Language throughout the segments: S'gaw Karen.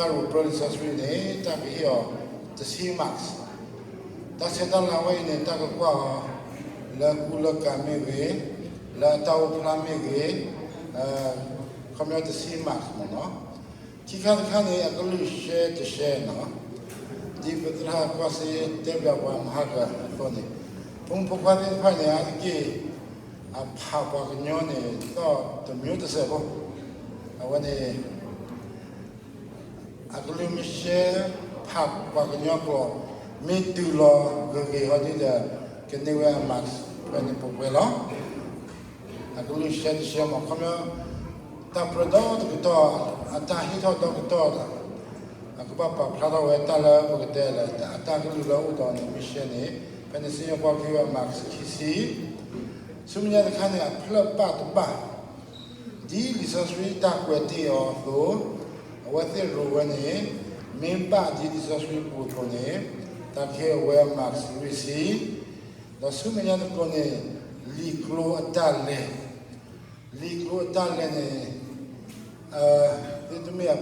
တၢ်အိၣ်ပြၢလံာ်စီဆှံန့ၣ် တၢ်ကဟ့ၣ်အီၤတဆံ marks, တၢ်ဆဲးတၢ်လၤဝဲအံၤန့ၣ် တၢ်ကကွၢ်အီၤ လၢကူလၢကၤမ့ၢ်ဂ့ၤ, လၢအတၢ်အိၣ်ဖျါမ့ၢ်ဂ့ၤ, ခီပညီတဆံ marks မ့ၢ်နီၤ. ခံခါတခါန့ၣ် အကလုၢ်ရှဲတရှဲနီၤ, ဒ်ပသရၣ်ကွၢ်စ့တဲဘၣ်ပှၤမဟါကၢအသိးန့ၣ်, ဖိမုၣ်ဖိခွါသ့ၣ်တဖၣ်န့ၣ် အါတက့ၢ် အဖးပှၤကညီန့ၣ် သီၣ်တမျိုးတစဲးဖိ, အဝဲန့ၣ် အကလုၢ်မ့ၢ်ရှဲ ဖးပှၤကညီကျိာ် မ့ၢ်တုၤလီၤဂ့ၤဂ့ၤဟီဒ်ဒီး ကန့ၢ်ဝဲအ marks ဖဲန့ၣ်ပှဲၤပှဲၤလီၤ. အကလုၢ်ရှဲတရှဲမ့ၢ် ခီပညီ တၢ်ပြၢဒီတကတီၢ် အတၢ်ဟ့ၣ်ထီၣ်ဒီကတီၢ် အကဘၣ်ပာ်ဖျါထီၣ်ဝဲတၢ်လၢပကတဲလၢ အတၢ်ကလုၢ်လၢအိၣ်ဒီးန့ၣ်မ့ၢ်ရှဲန့ၣ် ဖဲန့ၣ်စံၣ်ညီၣ်ကွီၢ်ကဟ့ၣ်ဝဲ marks ခံဆံ, ဆူမဲာ်ညါတခါန့ၣ် အဖျၢၣ်ပၣ်တဘၣ် ဒ်လံာ်စီဆှံတၢ်ကွဲးတ့ၢ်အီၤအသိး, အဝဲသ့ၣ်ရိၤဝဲန့ၣ် မ့ၢ်ဘၣ်ဒ်လံာ်စီဆှံပူၤအသိးန့ၣ် တၢ်ကဟ့ၣ်အဝဲ marks လွံၢ်ဆံ, ဒီးဆူမဲာ်ညါတခါန့ၣ် လံာ်ကျိၤအတၢ်လဲၤ, လံာ်ကျိၤအတၢ်လဲၤန့ၣ် သုတမ့ၢ်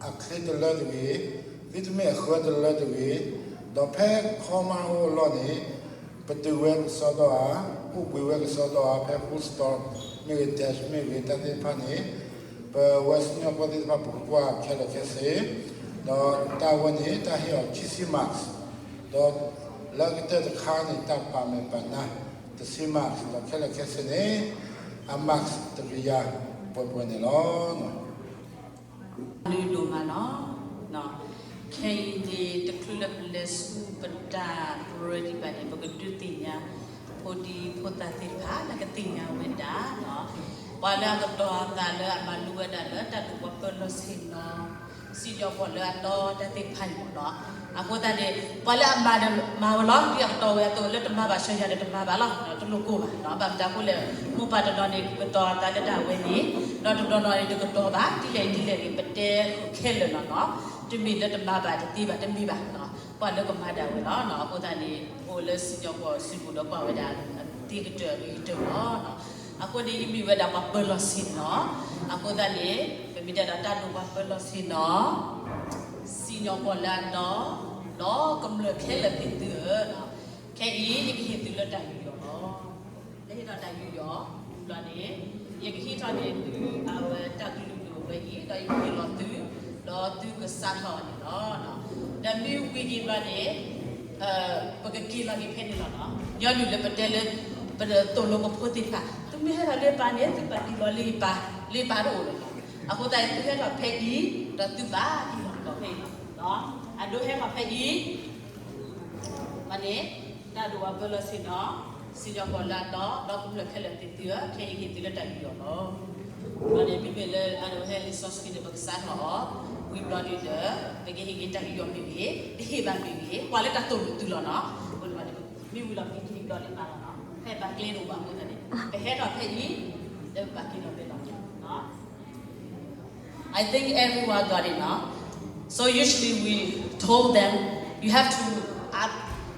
အချ့တလၢတဂ့ၤ, သုတမ့ၢ်အဃၢတလၢတဂ့ၤ, ဒီးဖဲခီမါအိၣ်အလီၢ်န့ၣ် ပတုာ်ဝဲကစီဒီဧါ, အိၣ်ဘှံးဝဲကစီဒီဧါ, ဖဲ full stop မ့ၢ်ဂ့ၤ dash မ့ၢ်ဂ့ၤ တၢ်သ့ၣ်တဖၣ်န့ၣ် ပဝဲစံၣ်ညီၣ်ကွီၢ်သ့ၣ်တဖၣ် ပကကွၢ်ခဲလၢာ်ခဲဆ့, ဒီးတၢ်ဝဲန့ၣ် တၢ်ဟ့ၣ်အီၤခံဆံ marks, ဒီးလၢကတၢၢ်တခါန့ၣ် တၢ်ပာ်မဲာ်ပာ်နါ တဆံ marks ဒီးခဲလၢာ်ခဲဆ့န့ၣ် အ marks တကယၤပှဲၤပှဲၤန့ၣ်လီၤ. ဒိၣ်မးလီၤ. ခဲအံၤန့ၣ် တချုးလၢပလဲၤဆူပတၢ်ပြၢဒံးဘၣ်န့ၣ် ပကဒုးသ့ၣ်ညါ ဖိဒံဖိသၣ်သ့ၣ်တဖၣ် လၢကသ့ၣ်ညါဝဲဒၣ် ပှၤလၢအကတီၤအသးလၢအမၤလိဝဲဒၣ်လၢတၢ်ဒိၣ်ပှၤပၢလီၢ်ဆ့ၣ်နီၤ စံၣ်ညီၣ်ကွီၢ်လၢအတီတၢ်သ့ၣ်တဖၣ်န့ၣ်လီၤ. အဃိသတးန့ၣ် ပှၤလၢအမၤဒီးမၤဝဲလီၤ, ဒ်အကတီၤဝဲအသိးလၢတမၤဘၣ်ဆၢယၤဒီးတမၤဘၣ်လီၤ, တလိၣ်ကိၢ်ဘၣ်. ဘၣ်မတၤအဃိလဲၣ်, မိၢ်ပၢ်တနီၤန့ၣ် ကတီၤအသးလၢဒၣ်ဝဲန့ၣ်, ဒီးတနီၤနီၤန့ၣ် တကတီၤဘၣ်, ဒ်လဲၣ်ဒ်လဲၣ်န့ၣ် ပတဲဃုာ်ခဲလၢာ်လီၤနီၤ. တမ့ၢ်လၢတမၤဘၣ်တသ့ဘၣ်, တမ့ၢ်ဘၣ်. ပှၤလၢကမၤဒၣ်ဝဲလီၤ. အဃိသတးန့ၣ် အိၣ်လၢစံၣ်ညီၣ်ကွီၢ်စုပူၤဒီးကွၢ်ဝဲဒၣ် သ့ကတၢၢ်ဂ့ၤကတၢၢ်လီၤ. အဃိန့ၣ် ယမ့ၢ်ဝဲဒၣ်ပှၤပၢလီၢ်ဆ့ၣ်နီၤ, အဃိသတးန့ၣ် ပမ့ၢ်တဲဒီးတၢ်ဒိၣ်ပှၤပၢလီၢ်ဆ့ၣ်နီၤ, စံၣ်ညီၣ်ကွီၢ်လၢအတီ, ဒီးကမျၢၢ်ခဲလၢာ်သ့ၣ်သုဧၢ, ခဲအံၤယကဟ့ၣ်သုလၢတၢ်ယူးယီၣ်လီၤ. လၢဟ့ၣ်ဒီးတၢ်ယူးယီၣ် ဘျီန့ၣ် ယကဟ့ၣ်ထီၣ်န့ၢ်သုအဝဲတၢ်ကလုၢ်ဒိၣ်ဝဲအံၤ ဒီးယကဟ့ၣ်လီၤသု, ဒီးသုကစးထီၣ်အီၤန့ၣ်လီၤ. ဒီးမ့ၢ်ဝံၤဒံးဘျီန့ၣ် ပကက့ၤလီၤက့ၤဖဲန့ၣ်လီၤနီၤ. ညီနုၢ်လၢပတဲလၢ ပသိၣ်လိပဖိသ့ၣ်တဖၣ် သုမ့ၢ်ဟဲထီၣ်လၢပၤန့ၣ် သုပာ်တ့ၢ်လီၤလၢယပၤ, လၢယပၤတအိၣ်လၢၤဘၣ်. အဃိသတး သုဟဲထီၣ်ဖဲအံၤ ဒီးသုဘၣ်က့ၤလီၤဖဲအံၤလီၤ. အဒိဟဲထီၣ်ဖဲအံၤ ဘၣ်န့ၣ် တၢ်ဒိၣ်ပှၤပၢလီၢ်ဆ့ၣ်နီၤ, စံၣ်ညီၣ်ကွီၢ်လၢအတီ, ဒီးကမျၢၢ်ခဲလၢာ်သ့ၣ်သုဧၢ, ခဲအံၤဟ့ၣ်သုလၢတၢ်ယူးယီၣ်လီၤ. ဘျီန့ၣ် မ့မ့ၢ်လၢအဒိဟဲလံာ်စီဆှံန့ၣ် ပကစးထီၣ်အီၤ, ဝံၤဘျီဒုဒီး ပကဟ့ၣ်က့ၤတၢ်ယူးယီၣ်မ့ၢ်ဂ့ၤ, တဟ့ၣ်ဘၣ်မ့ၢ်ဂ့ၤ, ကွၢ်လၢတၢ်သိၣ်လိသုလီၤနီၤ. အဃိန့ၣ်ဘၣ်န့ၣ် မ့ၢ်ဝံၤလီၤ ပကဟ့ၣ်ဘျီန့ၣ်ဘၣ်လီၤနီၤ. ဖဲပာ်ကျဲတအိၣ်ဘၣ်အဃိသတးန့ၣ် ပဟဲထီၣ်ဖဲအံၤ လၢပဘၣ်က့ၤလီၤဖဲလီၤ. I think everyone got it now. So usually we told them, you have to up,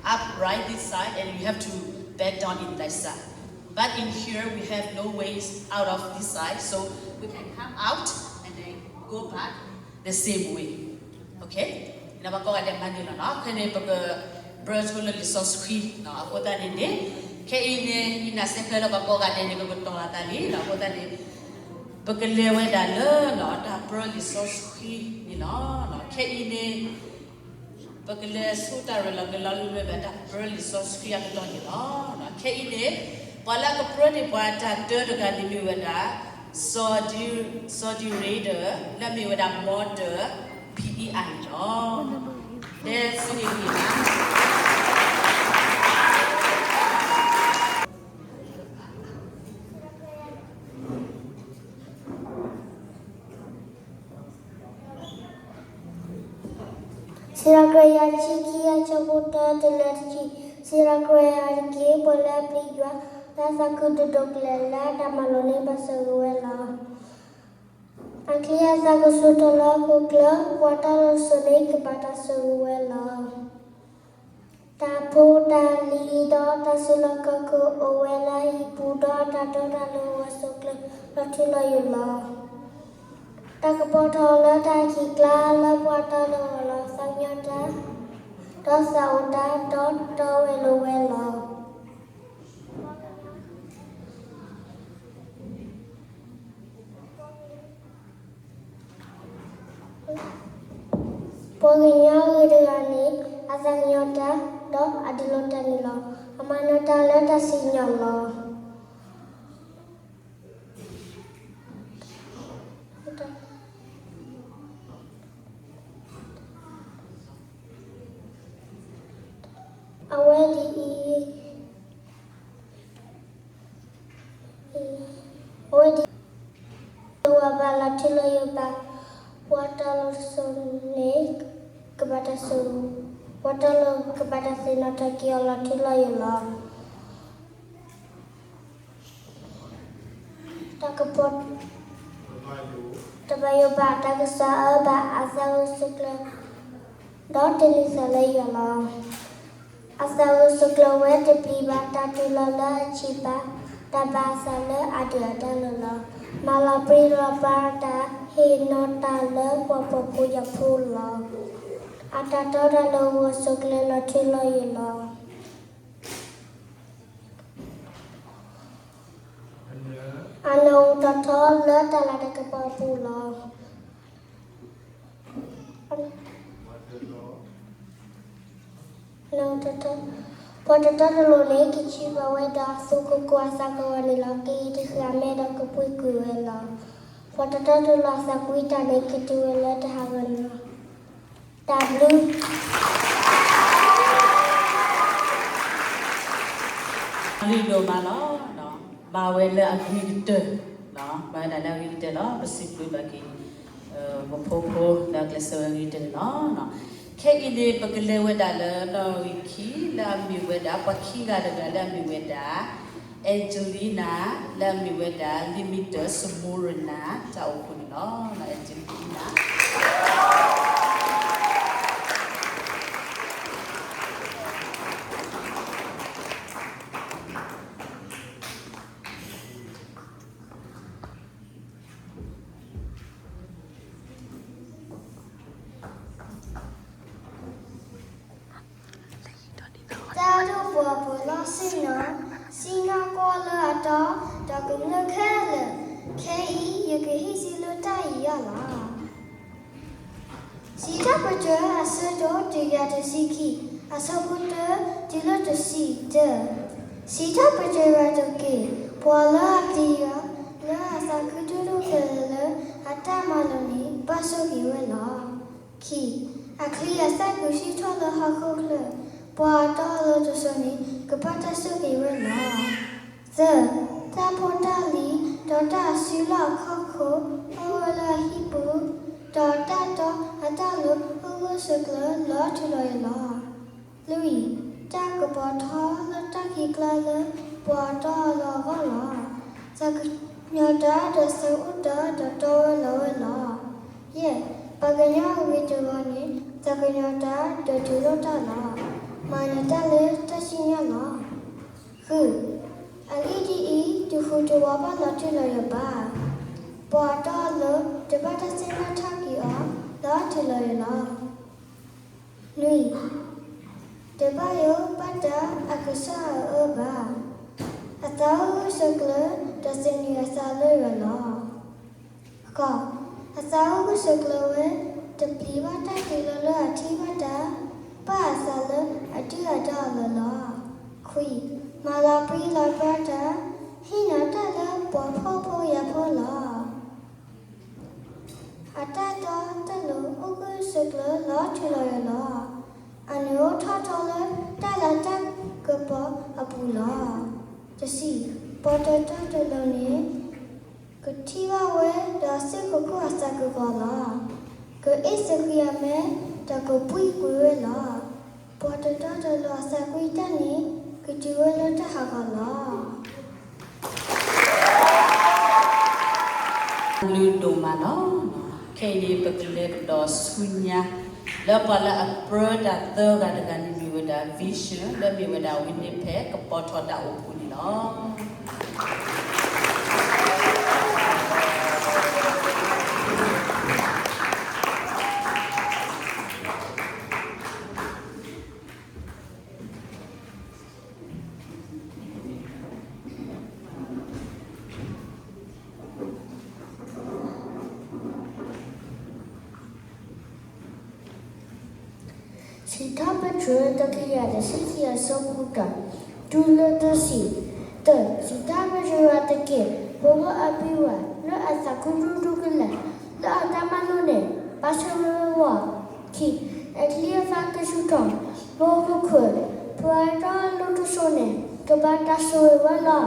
up right this side and you have to back down in that side. But in here we have no ways out of this side, so we can come out and then go back the same way. Okay? ဒီးပှၤကိးဂၤဒဲးမၤန့ၢ်လီၤနီၤ. ခဲအံၤန့ၣ် ပကပြၢဆိလၢလံာ်စီဆှံနီၤ. အဃိသတးန့ၣ်န့ၣ် ခဲအံၤန့ၣ် ယနာ်စ့ၢ်ကီးလၢပှၤကိးဂၤဒဲးန့ၣ် ပကတီၤအသးလံနီၤ. အဃိသတးန့ၣ် ပကလဲၤဝဲဒၣ်လၢနီၤ တၢ်ပြၢလံာ်စီဆှံန့ၣ်လီၤ. ခဲအံၤန့ၣ် ပကလဲၤဆူတၢ်ရ့လိာ်က့ၤလီၤလၢဝဲဒၣ်တၢ်ပြၢလံာ်စီဆှံအကတီၢ်န့ၣ်လီၤ. ခဲအံၤန့ၣ် ပှၤလၢအကပြၢန့ၢ်ပှၤတၢ်တၢတဂၤန့ၣ်မ့ၢ်ဝဲဒၣ် စီၤဒံရ့ဒၢၣ် လၢအမ့ၢ်ဝဲဒၣ် Model P E I န့ၣ်လီၤ. တဲဆူန့ၣ်တက့ၢ်. စံးထီၣ်ပတြၢၤ ယွၤတဆံခံ အဆၢဖိတၢတုၤလၢတဆံ, စံးထီၣ်ပတြၢၤယွၤတက့ၢ် ပှၤလၢအပျံၤယွၤ, လၢအသးခုဒိၣ်ဒိၣ်ကလဲာ်လၢတၢ်မၤလိာ်န့ၣ် ဘၣ်စၢၤဂ့ၤဝဲလီၤ. အချံအသၣ်ကဆူၣ်ထီၣ်လၢဟီၣ်ခိၣ်ချၢ, ပှၤတၢ်လီၤစိၤန့ၣ် ကဘၣ်တၢ်ဆိၣ်ဂ့ၤဝဲလီၤ. တၢ်ဖိတၢ်လံၤဒီးတၢ်စုလီၢ်ခီၣ်ခိၣ်အိၣ်ဝဲလၢဟံၣ်ပူၤ, ဒီးတၢ်တီတၢ်လိၤအိၣ်ဝဲဆိးကျၢၤလီၤထူလီၤယိာ်လီၤ. တၢ်ကပီၤထီၣ်လၢတၢ်ခံးကျါလၢပှၤတီလိၤအီၤလီၤ. သးကညီၤတၢ်, ဒီးသးအိၣ်တၢ်, ဒီးတီဝဲလိၤဝဲလီၤ. ပှၤကညီဂ့ၤတဂၤန့ၣ် အသးကညီၤတၢ်, ဒီးအဒုးလိတၢ်န့ၣ်လီၤ. အမၤနၢၤတၢ်လၢတၢ်စံၣ်ညီၣ်လီၤ. အဝဲဒ်အံၤ, အဝဲဒ်အံၤ, တဝၤဘၣ်လီၤထူလီၤယိာ်ဘၣ်, ပှၤတီလိၤတစိၤန့ၣ် ကဘၣ်တၢ်ဆိၣ်, ပှၤတီလိၤကဘၣ်တၢ်သ့ၣ်နီၣ်ထီၣ်က့ၤအီၤလီၤထူလီၤယိာ်လီၤ. တၢ်ကပီၤ, တဘၣ်ယိၣ်ဘၣ်, တၢ်ကစီၣ်အၢဘၣ်, အသးဂုာ်ဆိးကျၢၤ, ဒီးတနံၤသးလၢယွၤလီၤ. အသးဂုာ်ဆိးကျၢၤဝဲတပျံၤဘၣ်တၢ်တူၢ်လိာ်လၢအဆံးဘၣ်, တၢ်ဘၣ်အသးလၢအဒုၣ်အဒါလၢာ်လီၤ. မၤလီၤပြံလီၤပြါတၢ်, ဟ့ၣ်နီၤတၢ်လၢပှၤဖှီၣ်ဖိယာ်ဖိလီၤ. အတၢ်တီတၢ်လိၤဂီၤဆိးကျၢၤလီၤထူလီၤယိာ်လီၤ. အနၢ်အိၣ်ထီၣ်ထီလၢတၢ်လၤတၢ်ကပီၤအပူၤလီၤ. ပှၤတတီတလိၤန့ၣ် ကထံၣ်ဘၣ်ဝဲဒီးအသူခိၣ်ကိးအသးကဂီၤန့ၣ်လီၤ. ကယံာ်တဃံးအမဲဒီးကပှ့ၤကွံာ်ဝဲလီၤ. ပှၤတတီတလိၤအသးကွံတၢ်န့ၣ် ကတုၤဝဲလၢတၢ်ဟးဂီၤန့ၣ်လီၤ. တၢ်ဘျုး လုၢ်ဒိၣ်မးလီၤ. ဘၣ်ဝဲလၢအဂ့ၤကတၢၢ်, ဘၣ်ဝဲဒၣ်လၢအဂ့ၤကတၢၢ်လီၤ. ပစံးဘျုးဘၣ်က့ၤ ပဖိဖိလၢအကျဲးစၢးဝဲအဂ့ၤကတၢၢ်န့ၣ်လီၤ. ခဲအံၤန့ၣ် ပကလဲၤဝဲဒၣ်လၢနီၣ်ဂံၢ်ခံ လၢအမ့ၢ်ဝဲဒၣ် ပှၤခံဂၤတဂၤလၢအမ့ၢ်ဝဲဒၣ် Angelina လၢအမ့ၢ်ဝဲဒၣ် လံာ်မံၤတၢၢ် Smyrna တၢ်အိၣ်ဖှိၣ်န့ၣ်လီၤ. Angelina တၢ်ဒိၣ်ပှၤပၢၤလီၢ်ဆ့ၣ်နီၤ, ဆ့ၣ်နီၤကွီၢ်လၢအတီ, ဒီးကမျၢၢ်ခဲလၢာ်, ခဲအံၤယကဟ့ၣ်စံးလၢတၢ်အံၤအါလီၤ. စံးထီၣ်ပတြၢၤအဆၢဒိၣ် တကယၤတဆံခံ, အဆၢဖိတၢတုၤလၢတဆံတၢ, စံးထီၣ်ပတြၢၤယွၤတက့ၢ်, ပှၤလၢအပျံၤယွၤ, လၢအသးခုဒိၣ်ဒိၣ်ဖျၢၣ်လၢအတၢ်မၤလိာ်န့ၣ် ဘၣ်ဆိၣ်ဂ့ၤဝဲလီၤ. ခံ, အချံအသၣ်ကဆှၢထီၣ်လၢဟီၣ်ခိၣ်ချၢ, ပှၤအတီအလိၤတစိၤန့ၣ် ကဘၣ်တၢ်ဆိၣ်ဂ့ၤဝဲလီၤ. သၢ, တၢ်ဖိတၢ်လံၤ ဒီးတၢ်အစုလီၢ်အခီၣ်ခိၣ် အိၣ်ဝဲလၢအဟံၣ်ပူၤ, ဒီးတၢ်တီအတၢ်လိၤအိၣ်ဂၢၢ်ဆိးကျၢၤလီၤထူလီၤယိာ်လီၤ. လွံၢ်, တၢ်ကပီၤထီလၢတၢ်ခံးကျါလၢ ပှၤအတီအလိၤအဂီၢ်လီၤ. သးကညီၤတၢ်ဒီးသးအိၣ်တၢ်ဒီးတီဝဲလီၤဝဲလီၤ. ယဲၢ်, ပှၤကညီအဂ့ၤတဂီၤန့ၣ် သးကညီၤတၢ်ဒီးတူၢ်လိာ်တၢ်လီၤ. မၤနၢၤတၢ်လၢတၢ်စံၣ်ညီၣ်လီၤ. ဃု, အဂ့ၢ်ဒ်အံၤ, တဟူးတဝးဘၣ်လီၤထူလီၤယိာ်ဘၣ်. ပှၤအတီအလိၤ တဘၣ်တၢ်စံၣ်ညီၣ်ထီၣ်က့ၤအီၤ လီၤထူလီၤယိာ်လီၤ. နွံ, တဘၣ်ယိၣ်ဘၣ်တၢ်အကစၢ်အအၢဘၣ်. အသးအိၣ်ဂၢၢ်ဆိးကျၢၤ ဒီးသန့ၤအသးလၢယွၤလီၤ. ဃိး, အသးအိၣ်ဂၢၢ်ဆိးကျၢၤဝဲ တပျံၤဘၣ်တၢ်တူၢ်လိာ်လၢအထံၣ်ဘၣ်တၢ်, ပာ်အသးလၢအဒုၣ်အဒါအလီၢ်လီၤ. ခွံ, မၤလီၤပြံလီၤပြါတၢ်, ဟ့ၣ်နီၤတၢ်လၢပှၤဖှီၣ်ဖိယာ်ဖိလီၤ. အတၢ်တီတၢ်လိၤအိၣ်ဂၢၢ်ဆိးကျၢၤလီၤထူလီၤယိာ်လီၤ. အနၢ်အိၣ်ထီၣ်ထီလၢတၢ်လၤတၢ်ကပီၤအပူၤလီၤ. တဆံ, ပှၤတတီတလိၤန့ၣ် ကထံၣ်ဘၣ်ဝဲဒီးအသူၣ်ကကိၢ်အသးကဂီၤလီၤ. ကအ့ၣ်စဃံးအမဲ ဒီးကပှံကွံာ်ဝဲလီၤ. ပှၤတတီတလိၤအသးကွံတၢ်န့ၣ် ကတုၤဝဲလၢတၢ်ဟးဂီၤလီၤ. လုၢ်ဒိၣ်မးလီၤ. ခဲအံၤန့ၣ် ပကလဲၤကဒီးဆူညါ လၢပှၤလၢအပြၢတၢ်သၢဂၤတဂၤန့ၣ်မ့ၢ်ဝဲဒၣ် Vision လၢမ့ၢ်ဝဲဒၣ် Winnipeg ကပီၤထီၣ်တၢ်အိၣ်ဖှိၣ်န့ၣ်လီၤ. စံးထီၣ်ပတြၢၤ တကယၤတဆံခံ အဆၢဖိတၢ, တုၤလၢတဆံ, တၢ, စံးထီၣ်ပတြၢၤယွၤတက့ၢ်, ဖိဂီၢ်အဘံၣ်ဝါ, လၢအသးခုဒူဒူကလဲာ်, လၢအတၢ်မၤလိန့ၣ်, ဘၣ်ဆိၣ်ဂ့ၤဝဲ, ခံ, အချံအသၣ်ကဆူၣ်ထီၣ်, ဖိကခိၣ်, ပှၤတီလိၤတစိၤန့ၣ်, ကဘၣ်တၢ်ဆိၣ်ဂ့ၤဝဲလီၤ.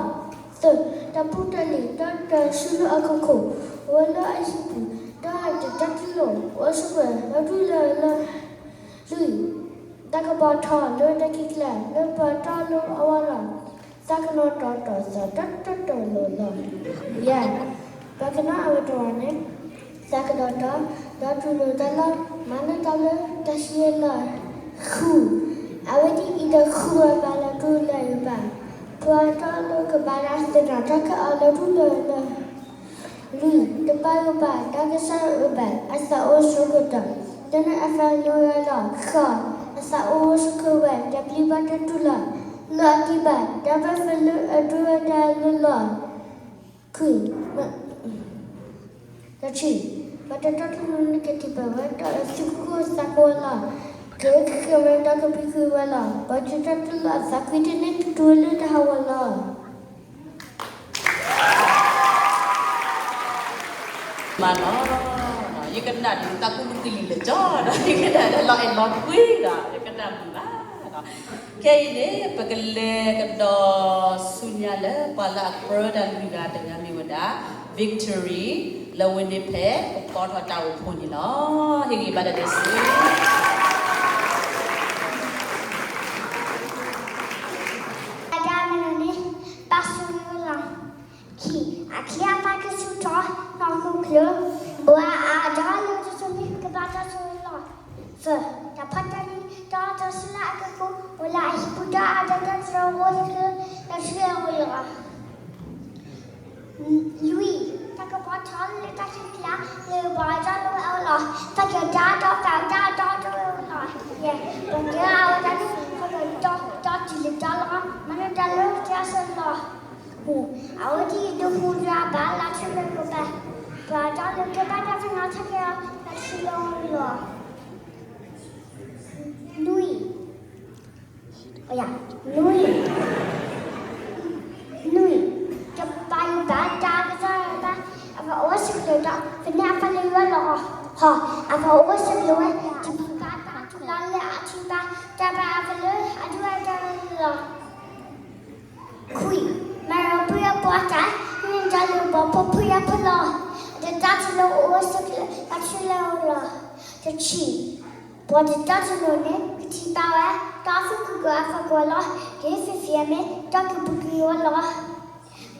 သၢ, တၢ်ဖိတၢ်လံၤ တၢ်တဆူလၢအကခိၣ်, အိၣ်ဝဲလၢအဟံၣ်ပူၤ, တၢ်တတၢတလိၤ, အိၣ်စ့ၢ်ကီးလၢတူၢ်လၢလၢ လွံၢ်, တၢ်ကပီၤထီလၢတၢ်ခံးကျါ လၢပှၤတီလိၤအဂီၢ်လီၤ. သးကနီၤတီတီသီ တၢ်တတီလိၤလီၤ. ယဲၢ်, ပှၤကနီၤအဝဲတဂၤန့ၣ်, သးကဒီးတီ, ဒီးတူၢ်လိာ်တၢ်လီၤ, မၤလၢတၢ်လၢတၢ်ဆံးလီၤ. ဃု, အဝဲဒ်အံၤဒီးဃုအဘၣ်လီၤတူၢ်လၢယဘၣ်, ပှၤတီလိၤကဘၣ်တၢ်သ့ၣ်နီၣ်ထီၣ်က့ၤအီၤလၢတူၢ်လၢလၢ လွံၢ်, တပာ်ဂၢၢ်ဘၣ် တၢ်ကစီၣ်အဘၣ် အသးအိၣ်ဆိးကတီၢ်, တန့ၢ်အသးလၢအလီၢ်. ဃိး, အသးအိၣ်ဆိးကဝဲ တၢ်ပျံၤဘၣ်တၢ်တူၢ်လီၤ, လၢအတံၢ်ဘၣ် တၢ်ဘၣ်ဖဲလၢအဒိၣ်ဝဲဒၣ်လၢလီၢ်. ခွံ, တဆံ, ပှၤတတီတလိၤန့ၣ်ကထံၣ်ဘၣ်ဝဲ ဒီးအသူၣ်ကအိၣ်သးကအိၣ်လီၤ, ကကဲဝဲဒီးကဘံၣ်ကွံာ်ဝဲလီၤ. ပှၤတတီတလိၤအသးကွံတန့ၢ်ကတိၤလၢတၢ်ဟးဂီၤလီၤ. မၤနီၤ, ယကနၣ်ဒုးသးကူကလံၤလၢာ်ကၠီဒီး ယကနၣ်ဒုးသးကူကလံၤလၢာ်ကၠီဒီး ယကနၣ်မုာ်ဘၣ်. ခဲအံၤန့ၣ် ပကလဲၤကဒီးဆူညါလၢ ပှၤလၢအကြၢးတၢ်လွံၢ်ဂၤတဂၤမ့ၢ်ဝဲဒၣ် Victory လၢဝ့ၢ်န့ၣ်ဖဲ ကဖီထီၣ်တၢ်အိၣ်ဖှိၣ်န့ၣ်လီၤ. ဟ့ၣ်ဂံၢ်ဘါတၢ်ဒဲးဆူ အတၢ်မနုၤန့ၣ် ဘၣ်ဆိၣ်ဂ့ၤဝဲလီၤ. ခံ, အချံအသၣ်ကဆူၣ်ထီၣ် နီၢ်ခိၣ်ချၢ, ပှၤအတီလိၤတစိၤန့ၣ် ကဘၣ်တၢ်ဆိၣ်ဂ့ၤလီၤ. သၢ, တၢ်ဖီတၢ်လံၤ တၢ်တဆူလၢအကခိၣ် အိၣ်လၢအဟံၣ်ပူၤ ဒီးအတၢ်တၢတရိၤအိၣ်လၢ တၢ်ဆူလၢအဂီၢ်လီၤ. လွံၢ်, တၢ်ကပီၤထီလၢတၢ်ခံးကျါ လၢပှၤအတီလိၤအအိၣ်လီၤ. သးကဲတၢ်တီသးတၢ်တီတဝဲလီၤ. ယဲၢ်, ပကဲအဝဲဒၣ်န့ၣ် ပကတီ တီတံၢ်လံတၢ်လီၤ မၤန့ၢ်တၢ်လၢတၢ်ဆၢလီၤ. ဃု, အဝဲဒ်အံၤ ဒုးဟူးဂဲၤဘၣ်လၢထံလၢကီၢ်ဘၣ်, ပှၤအတီလိၤကဘၣ်တၢ်သ့ၣ်နီၣ်ထီၣ်က့ၤအီၤ လၢထံလၢကီၢ်လီၤ. နွံ, နွံ, နွံ, တပာ်ဂၢၢ်ဘၣ်တၢ်ကစီၣ်ဘၣ်, အဝဲအိၣ်စ့ၢ်ကီးလၢဒီး ဖဲန့ၣ်အသးလၢယွၤလီၤ. ဃိး, အဝဲအိၣ်စ့ၢ်ကီးလၢဝဲ တပာ်ဘၣ်တၢ်တူၢ်လီၤလၢအထံဘၣ်, တၢ်ဘၣ်အသးလၢအဒိၣ်အတၢ်လီၤ. ခွံ, မၤရၤပှဲၤအပှၤတၢ် န့ၢ်တၢ်လၢပှၤဖိဖှံအဖီလာ်, တၢ်တတီတလိၤအိၣ်စ့ၢ်ကီးလၢအထံလၢကီၢ်လီၤ. တဆံ, ပှၤတတီတလိၤန့ၣ် ကထံၣ်ဘၣ်ဝဲ တၢ်သူၣ်ခုကအီၣ်အသးကဝီၤလီၤ, က့ၤဖံးဖံးအမ့ၢ် တၢ်ကဘုးက့ၤဝဲလီၤ.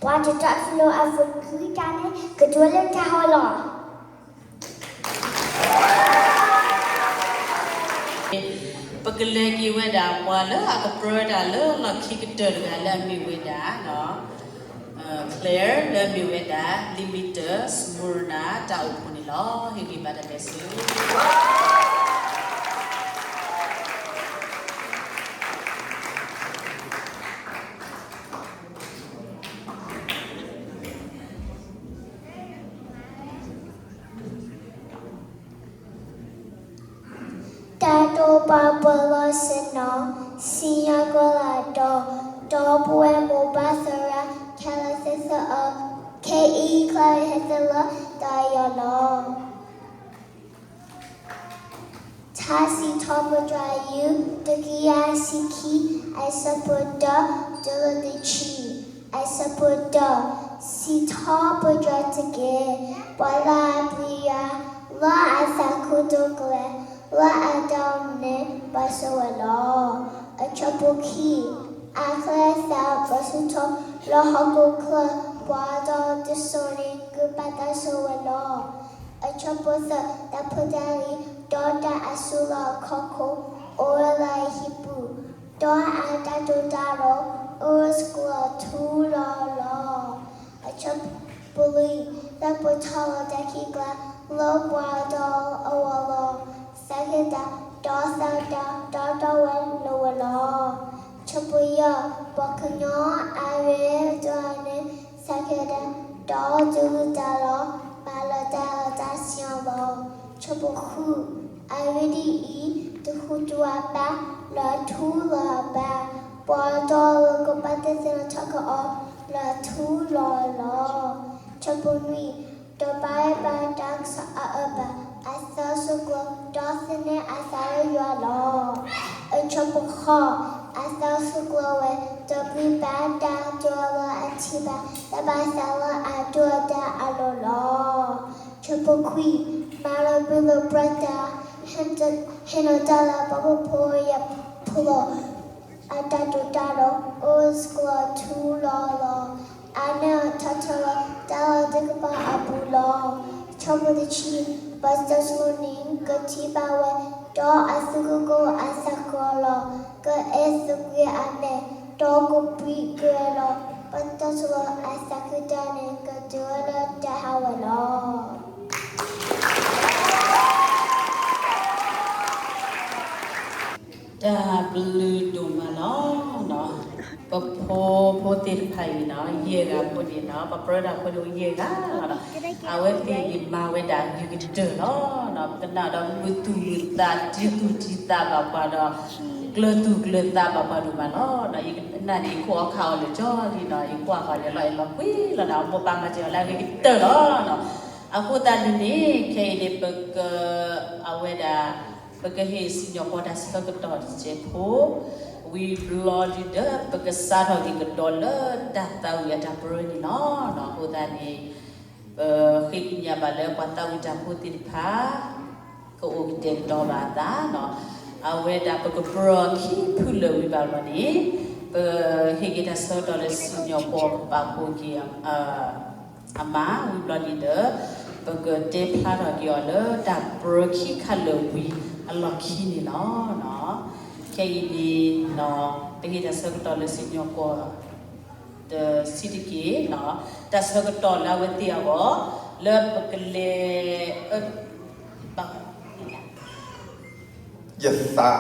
ပှၤတတီတလိၤအသးကွံတၢ်န့ၣ် ကဒိးလၢတၢ်ဟးဂီၤလီၤ. ပကလဲၤက့ၤဝဲဒၣ် ပှၤလၢအကပြၢတၢ်လၢလီၢ်ခံကတၢၢ်တဂၤလၢအမ့ၢ်ဝဲဒၣ် Claire လၢအမ့ၢ်ဝဲဒၣ် Limit Smyrna တၢ်အိၣ်ဖှိၣ်န့ၣ်လီၤ. ဟ့ၣ်ဂံၢ်ဘါတၢ်ဒဲးဆူ တၢ်တိာ်ပာ်ပှၤလီၢ်ဆ့ၣ်နီၤ, စံၣ်ညီၣ်ကွီၢ်လၢ်တီၤ, ဒီပုၢ်ဝဲၢ်မိၢ်ပၢ်သရၣ် ခဲလၢာ်သ့ၣ်သုဧၢ, ခဲအံၤကျါယဟဲတဲလီၤတၢ်ယွၤလီၤ. ထါစံးထီၣ်ပတြၢၤ ယူၢ် တကယၤတဆံခံ အဆၢဖိတၢ တုၤလၢတဆံ, အဆၢဖိတၢ, စံးထီၣ်ပတြၢၤတက့ၢ်, ပှၤလၢအပျံၤယွၤ, လၢအသးခုဒိၣ်ကလဲာ်, လၢအတၢ်အိၣ်မူန့ၣ် ဘၣ်ဆိၣ်ဝဲလီၤ. အဆၢဖိခံ, အချံအသၣ်ပၢဆူၣ်ထီၣ် လၢဟီၣ်ခိၣ်ချၢ, ပှၤတီတစိၤန့ၣ် ကဘၣ်တၢ်ဆိၣ်ဝဲလီၤ. အဆၢဖိသၢ, တၢ်ဖိတၢ်လံၤ ဒီးတၢ်အစုလီၢ်ခီၣ်ခိၣ် အိၣ်ဝဲလၢအဟံၣ်ပူၤ, ဒီးအတၢ်တီတၢ်လိၤ အိၣ်စ့ၢ်ကီးလၢထူလီၤလီၤ. အဆၢဖိလွံၢ်, တၢ်ပီၤထီၣ်လၢတၢ်ခံးကျါ လၢပှၤတီအဂီၢ်လီၤ. သးကဲတၢ် ဒီးသးတၢ်တီတီဝဲလိၤဝဲလီၤ. ဆၢဖိယဲၢ်, ပှၤကညီအဂ့ၢ်တဂၤန့ၣ် သးကဲတၢ် ဒီးတူၢ်တၢ်လီၤ မၤလၢတၢ်လီၢ်တၢ်စံၣ်ညီၣ်လီၤ. ဆၢဖိဃု, အဂ့ၢ်ဒ်အံၤ, တဟူးတဝးဘၣ်, လီၤထူလီၤဘၣ်, ပှၤတီလီၤကဘၣ်တသ့ၣ်နီၣ်ထီၣ်ကအီၤ, လီၤထူလီၤလီၤ. ဆၢဖိနွံ, တဘၣ်ဘၣ်တၢ်ကစီၣ်အအၢဘၣ်, အသးဆူကျိၤ, ဒီးသန့ၤအသးလၢယွၤလီၤ. အဆၢဖိဃိး, အသးဆူကျိၤဝဲ, တဘၣ်ဘၣ်တၢ်တိၢ်လၢအထံၣ်ဘၣ်, တဘၣ်သးလၢအဒိၣ်အဒါအလိၤလီၤ. ဆၢဖိခွံ, မၤလၢဘျုးလၢပှၤတၢ်, ဟ့ၣ်နီၤတၢ်လၢပှၤဖှီၣ်ဖိယာ်ဖိလီၤ. အတၢ်တိာ်တၢ်လီၤ, အိၣ်စ့ၢ်ကီးလၢထူလီၤလီၤ, အနၢ်ထီၣ်ထီၣ်လၢတၢ်လီၢ်တကပၤအပူၤလီၤ. ဆၢဖိတဆံ, ပှၤတၢ်စူၢ်န့ၣ် ကထံၣ်ဘၣ်ဝဲ, ဒီးအသူၣ်ကကိၢ်အသးကီလီၤ, ကအဲၣ်သကွံာ်အမဲာ်, ဒီးကဘှံးကဲလီၤ, ပှၤတၢ်စူၢ်လၢအသးခုတၢ်န့ၣ် ကတုၤဝဲလၢတၢ်ဟးဝဲလီၤ. တၢ်ဘျုးဒိၣ်မးလီၤ. ပဖိဖိသ့ၣ်တဖၣ်အံၤနီၤ ယဲၢ်ဂၤဖိန့ၣ်နီၤ ပပြၢတၢ်ဖိန့ၣ်အိၣ်ယဲၢ်ဂၤလီၤ. အဝဲသ့ၣ်အံၤမၤဝဲဒၣ်ဂ့ၤကတၢၢ်လီၤ. ပကနၣ်ဒီးမုာ်သူၣ်မုာ်သး တံသူၣ်တံသးဘၣ်ပှၤဒီး ကျၢၤသူၣ်ကျၢၤသးဘၣ်ပှၤဒိၣ်မးလီၤ. ယကနၣ်န့ၣ် ယခိၣ်အီၣ်ခးအီၤလၢကၠီလံနီၤ ယကွၢ်ဃီၤယလီၤအဲၣ်လီၤကွံလီၤဒီး အမိၢ်ပၢ်မၤစၢၤအီၤလၢအဂ့ၤကတၢၢ်လီၤ. အဃိသတးန့ၣ်န့ၣ် ခဲအံၤန့ၣ် ပက အဝဲဒၣ် ပကဟ့ၣ်စံၣ်ညီၣ်ကွီၢ်တၢ်ဆၢကတီၢ်တစဲးဖိ ဝံၤဘျီဒုဒီး ပကစးထီၣ်က့ၤကဒီးလၢတၢ်သးဝံၣ်အတၢ်ပြၢန့ၣ်လီၤ. အဃိသတးန့ၣ် ပဃ့ကညးဘၣ်လၢပှၤသးဝံၣ်တၢ်ဖိသ့ၣ်တဖၣ် ကအိၣ်ကတဲာ်ကတီၤဘၣ်အသးနီၤ. အဝဲဒၣ်ပကပြၢအီၤခံဖုလၢာ်ဝံၤဘၣ်ဘျီန့ၣ် ပဟ့ၣ်က့ၤတၢ်ဆၢကတီၢ်လၢစံၣ်ညီၣ်ကွီၢ်ကပာ်ဖှိၣ်က့ၤ အမါဝံၤဘျီန့ၣ်ဒီး ပကတဲဖျါထီၣ်က့ၤအီၤလၢတၢ်ပြၢခံခါလၢာ်ဝံၤအလီၢ်ခံန့ၣ်လီၤ. ခဲအံၤန့ၣ် ပဟ့ၣ်တၢ်ဆၢကတီၢ်လၢစံၣ်ညီၣ်ကွီၢ် တဆံးတက့ၢ်, တၢ်ဆၢကတီၢ်လၢအဝဲသ့ၣ်အဂီၢ် လၢပကလဲၤ ယသး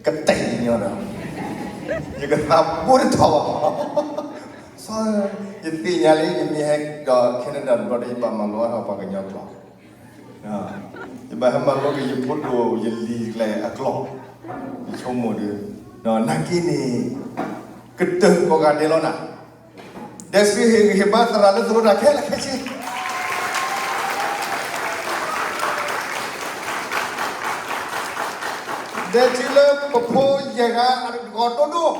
ကတဲာ်ညီဒီး ယကသးဘိတထီၣ်ဘၣ်. စီၤ ယသ့ၣ်ညါလံ ယမ့ၢ်ဟဲဒီး Canada တဘျီဒီး ယဘၣ်မၤလိအါထီၣ်ပှၤကညီကျိာ်, ယဘၣ်ဟဲမၤလိက့ၤယဖိဒိၣ် ယလံၤကျဲအကျိာ်, ယဆိကမိၣ်ဒီး နာ်က့န့ၣ် ကတၢၢ်ကိးဂၤဒဲးလီၤနၤ. ဒဲစုဟ့ၣ်ဂံၢ်ဟ့ၣ်ဘါသရၣ်လၢသရိတၢ်ခဲလၢာ်ခဲဆ့ ဒဲစုလၢပဖိယဲၢ်ဂၤအတကီၢ်ဒိၣ်ဒိၣ်,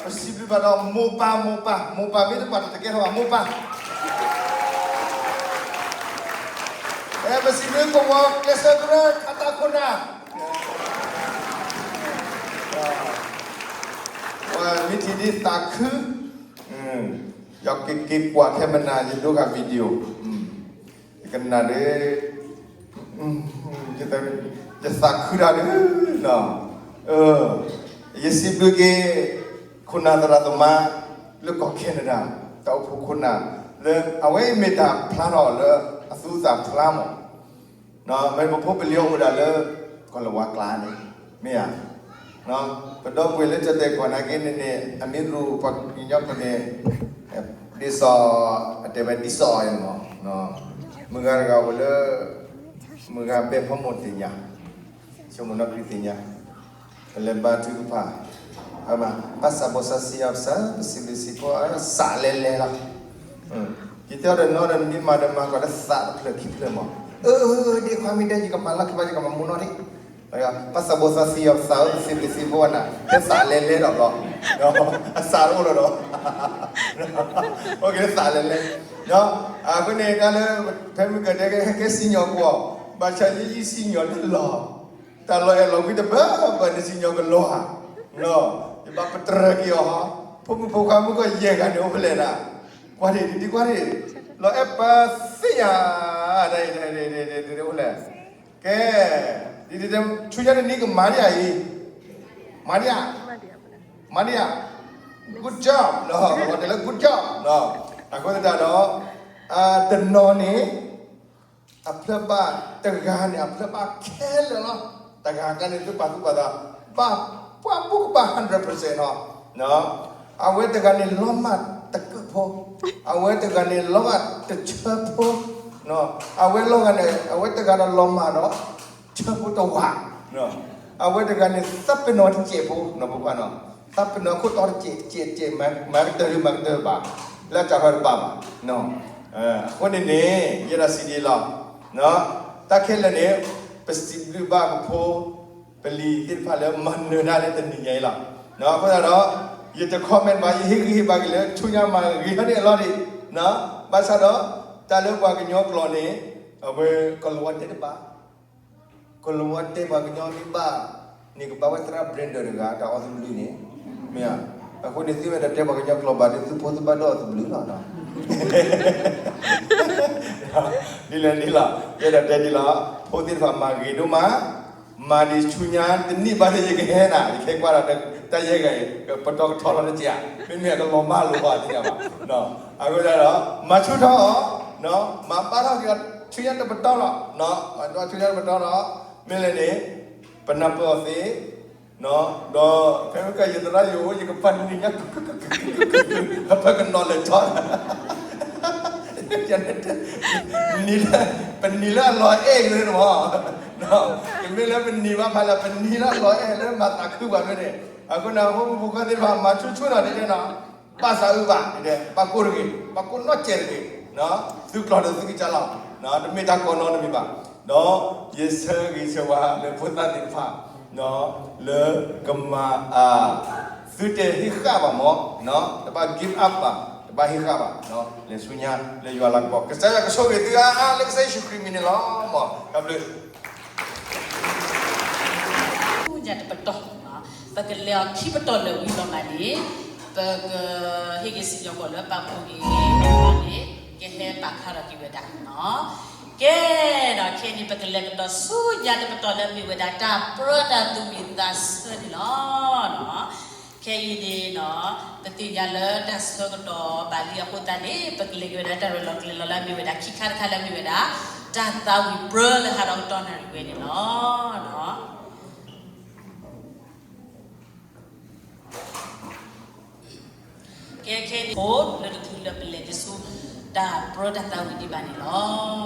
ပစံးဘျုးဘၣ်ဒီးမိၢ်ပၢ် မိၢ်ပၢ် မိၢ်ပၢ်မ့ၢ်တပာ်တကဲထီၣ်ဘၣ် မိၢ်ပၢ်, ပစံးဘျုးကဝီၤကျဲးစၢးကရၢ ခးတၢ်ခိၣ်နၢ် မ့ၢ်ထံၣ်ဒ်သးခု, ယက့ၤက့ၤကွၢ်ခဲမနၤ ယဒိဂၤ video, ယကနၣ်ဒီး ယသးခုတၢ်ဒုး, ယစံးဘျုးက့ၤ ခိၣ်နၢ်သရၣ်သမါ လၢကီၢ် Canada တၢ်အိၣ်ဖှိၣ်ခိၣ်နၢ် လၢအဝဲအံၤမ့ၢ်တၢ်ဖျါထီၣ်လၢအသူအသၣ်ဖျါမး မ့ၢ်ပဖိပလံၤအအိၣ်ဒၣ်လၢ ကီၢ်လၤဝါကျါန့ၣ် မ့ၢ်ဧါ, ပဒီပုၢ်ဝဲၢ်လၢကၠီၣ်တဲာ်ကွၢ်နာ်က့န့ၣ်န့ၣ် အမ့ၢ်တရူးပှၤကညီဖိန့ၣ် ဒ်သိး အတဲဝဲဒ်သိးအံၤမး, မုၢ်ဂၤတဂၤအိၣ်လၢ မုၢ်ဂၤဘဲဖီမိၢ်သ့ၣ်ညါ ဆိကမိၣ်နီၢ်ခရံာ်သ့ၣ်ညါ, ပလဲၤဘါထုကဖၣ်, ဘၣ်သးဘိသးသံအီၤ ပစံးဘျုးစံးဖှိၣ်အီၤ သးလဲၤလဲၤလီၤ. ယတဲအီၤဒီးနီၢ်ဒီးနမ့ၢ်မၤဒီးမၤကီးလၢသးတဖျၢၣ်ခံဖျၢၣ်မး, အၢ ဒ်ခွါမ့ၢ်တဲ ယကမၤလီၤခံဘၣ် ယကမၤမူနီၢ်ဒံး, ဘၣ်သးဘိသးသံအီၤ သးအၢ ပစံးဘျုးစံးဖှိၣ်အီၤနၤ တဲသးလဲၤလဲၤဒီးဘျီ, အသးတအိၣ်လီၤဒီး အိၣ်က့ၤလၢသးလဲၤလဲၤ, အဃိန့ၣ် တၢ်လၢ ဖဲမုၢ်ကတဲကဲ ကဲစံၣ်ညီၣ်ကွီၢ် ဘၣ်ဆၣ်ယဲယစံၣ်ညီၣ်တလီၢ် တၢ်လီၤအဲၣ်လီၤကွံတဘၣ်ဘၣ်န့ၣ် စံၣ်ညီၣ်ကလီၤဧါ, ယဘၣ်ပတြၢၤက့ၤအီၤ, ဖိမုၣ်ဖိခွါမုၣ်ကီၢ်ယဲၢ်ဂၤန့ၣ် အိၣ်ဖဲလဲၣ်နၤ, ကွၢ်ဒံး ဒ်ကွၢ်ဒံး, လီၤအဲၣ်ပသ့ၣ်ညါ, အိၣ်လဲၣ်, ကဲ, ဒ်ဆူညါတနံၤကမၤဒံးဧါအံၤ, မၤဒံးဧါ, မၤဒံးဧါ, good job, လီၤတဲလၢ good job, အဃိသတးဒီး တနီၤန့ၣ် အဖျၢၣ်ဘၣ်တဂၤန့ၣ် အဖျၢၣ်ဘၣ်ခဲလၢာ်လီၤ. တဂၤကန့ၣ် သုပာ်သူၣ်ပာ်သး ဘၣ်ပှၤဘူၣ်ကဘၣ် hundred percent နီၤ. အဝဲတဂၤန့ၣ် လီၤမၢ်တကုး ဖိ, အဝဲတဂၤန့ၣ်လီၤဂာ်တဆၢဖိ, အဝဲလီၤဂာ်န့ၣ် အဝဲတဂၤဒီးလီၤမၢ်ဒီး ဆၢဖိတဝး, အဝဲတဂၤန့ၣ်သးပ့ၤနီၣ်တစဲးဖိ နီၢ်ပပှၢ်နီၤ, သးပ့ၤနီၣ်ခိၣ်တီတစဲး တစဲး တစဲး မၤကတၢၢ်ဒုး မၤကတၢၢ်ဘၣ် လၢအစးထီၣ်တဘၣ်ဘၣ်. အဃိန့ၣ်န့ၣ် ယဲဒၣ်စံးဒ်လီၤ, တၢ်ခဲလၢာ်န့ၣ် ပစံးဘျုးဘၣ်ပဖိ ပလံၤသ့ၣ်တဖၣ်လၢမၤနၢၤတၢ်လၢတနံၤညါအံၤလီၤ. အဃိသတးဒီး ယတ comment ဘၣ် ယဟ့ၣ်ဂံၢ်ဟ့ၣ်ဘါက့ၤလၢ ဆူညါမၤဂ့ၤထီၣ်န့ၣ်အလီၢ်ဒံး, ဘၣ်ဆၣ်ဒီး တၢ်လၢပှၤကညီကျိာ်န့ၣ် အဝဲကလီၤဝါတဲတဘၣ် ကလီၤဝါတဲပှၤကညီမ့ၢ်ဘၣ်န့ၣ် ကဘၣ်ဝဲသရၣ် Brenda တဂၤ တၢ်အီၣ်သဘျုးန့ၣ်, မ့ၢ်ဧါ. အဃိန့ၣ် သုဝဲဒၣ်တဲပှၤကညီကျိာ်ဘၣ်ဒီး သုဖိသုဘၣ်ဒီးအီၣ်သဘျုးလီၤ. ဒ်လဲၣ်ဒ်လီၤ, ယဲဒၣ်တဲဒ်လီၤ, ဖိသ့ၣ်တဖၣ်မၤဂ့ၤဒိၣ်မး, မၤဒံးဆူညါတနံၣ်ဘၣ်ဒီး ယကဟဲနၤ ယကဟဲကွၢ်ဒီး တၢ်ယဲၢ်ဂၤအံၤ ပတီၢ်ကထီလီၤတက့ၢ်ဧါ, မ့မ့ၢ်အကလီၤမၢ်လိာ်ဘၣ်သ့ၣ်ညါဘၣ်. အဃိသတးဒီး မၤဆူၣ်ထီၣ်အီၤ, မၤဘၣ်ထီၣ်က့ၤအီၤဆူညါတပတီၢ်လီၤ, မၤဆူၣ်ထီၣ်ဆူညါတပတီၢ်လီၤ, မ့ၢ်လဲၣ်န့ၣ် ပနၢ်ပၢၢ်အီၤသ့ ဒီးဖဲမ့ၢ်ကယသရၣ်ယိၤ ယကပာ်နံၤညါ ပကနီၤလဲၤထီၣ် နံၤလၢပနံၤလၢအလီၤအဲၣ်က့ၤန့ၣ်မး, တမ့ၢ်လၢပနံၤဘၣ်ဖးလၢ ပနံၤလၢအလီၤအဲၣ်လၢမၤသးခုပှၤန့ၣ်, အဃိန့ၣ် ဖိမုၣ်ဖိခွါသ့ၣ်တဖၣ် မၤဆူၣ်ဆူၣ်နီၤဒ်န့ၣ်နီၤ, ဘၣ်သးအုးဘၣ်, ဘၣ်ကိၢ်တဂ့ၤ, ဘၣ်ကိၢ်နီၢ်ကဲးတဂ့ၤ, သုကျိၤဒီးသုကစၢ်လီၤ, တမ့ၢ်တၢ်ကီနီတမံၤဘၣ်, ဒီးယဆၢဂ့ၤဆၢဝါလၢဖိသၣ်သ့ၣ်တဖၣ် လၢကမၤအါ, သုတဟ့ၣ်ဃာ်ဘၣ်မး, တဘၣ် give up ဘၣ်, တဘၣ်ဟ့ၣ်ဃာ်ဘၣ်, လဲၤဆူညါလၢယွၤလၤကပီၤ, ကစၢ်ယွၤကဆိၣ်ဂ့ၤသုအါအါ လၢကစၢ်ယ့ၣ်ၡူးခရံာ်မံၤန့ၣ်လီၤ, တၢ်ဘျုး ဆူညါတပတီၢ်, ပကလဲၤအီၤခံပတီၢ်လၢာ်ဝံၤလီၤမးန့ၣ်, ပကဟ့ၣ်ဂ့ၤစံၣ်ညီၣ်ကွီၢ်လၢပာ်ဖှိၣ်ဂ့ၤန့ၣ် ကဟဲပာ်ဖျါထီၣ်က့ၤဝဲဒၣ်န့ၣ်လီၤ. ကဲ, ဒီးခဲအံၤန့ၣ် ပကလဲၤကဒီးဆူညါတပတီၢ်လၢမ့ၢ်ဝဲဒၣ် တၢ်ပြၢတၢ်သူၣ်ဝံၣ်သးဆၢန့ၣ်လီၤ. ခဲအံၤန့ၣ်ဒီး ပသ့ၣ်ညါလၢတၢ်ဆၢကတီၢ်ဘၣ်လံအဃိသတးန့ၣ် ပကလဲၤက့ၤဝဲဒၣ်တၢ်ရဲၣ်လီၤကျဲၤလီၤလၢအမ့ၢ်ဝဲဒၣ် ခံခါတခါလၢအမ့ၢ်ဝဲဒၣ် တၢ်သးဝံၣ်ပြၢလၢဟးထီၣ်ကတီၢ်နၣ်ရံၣ်ဝဲန့ၣ်လီၤ. ကဲခဲအံၤန့ၣ် လၢတချုးလၢပလဲၤက့ၤဆူ တၢ်ပြၢတၢ်သးဝံၣ်ဒံးဘၣ်န့ၣ်လီၤ.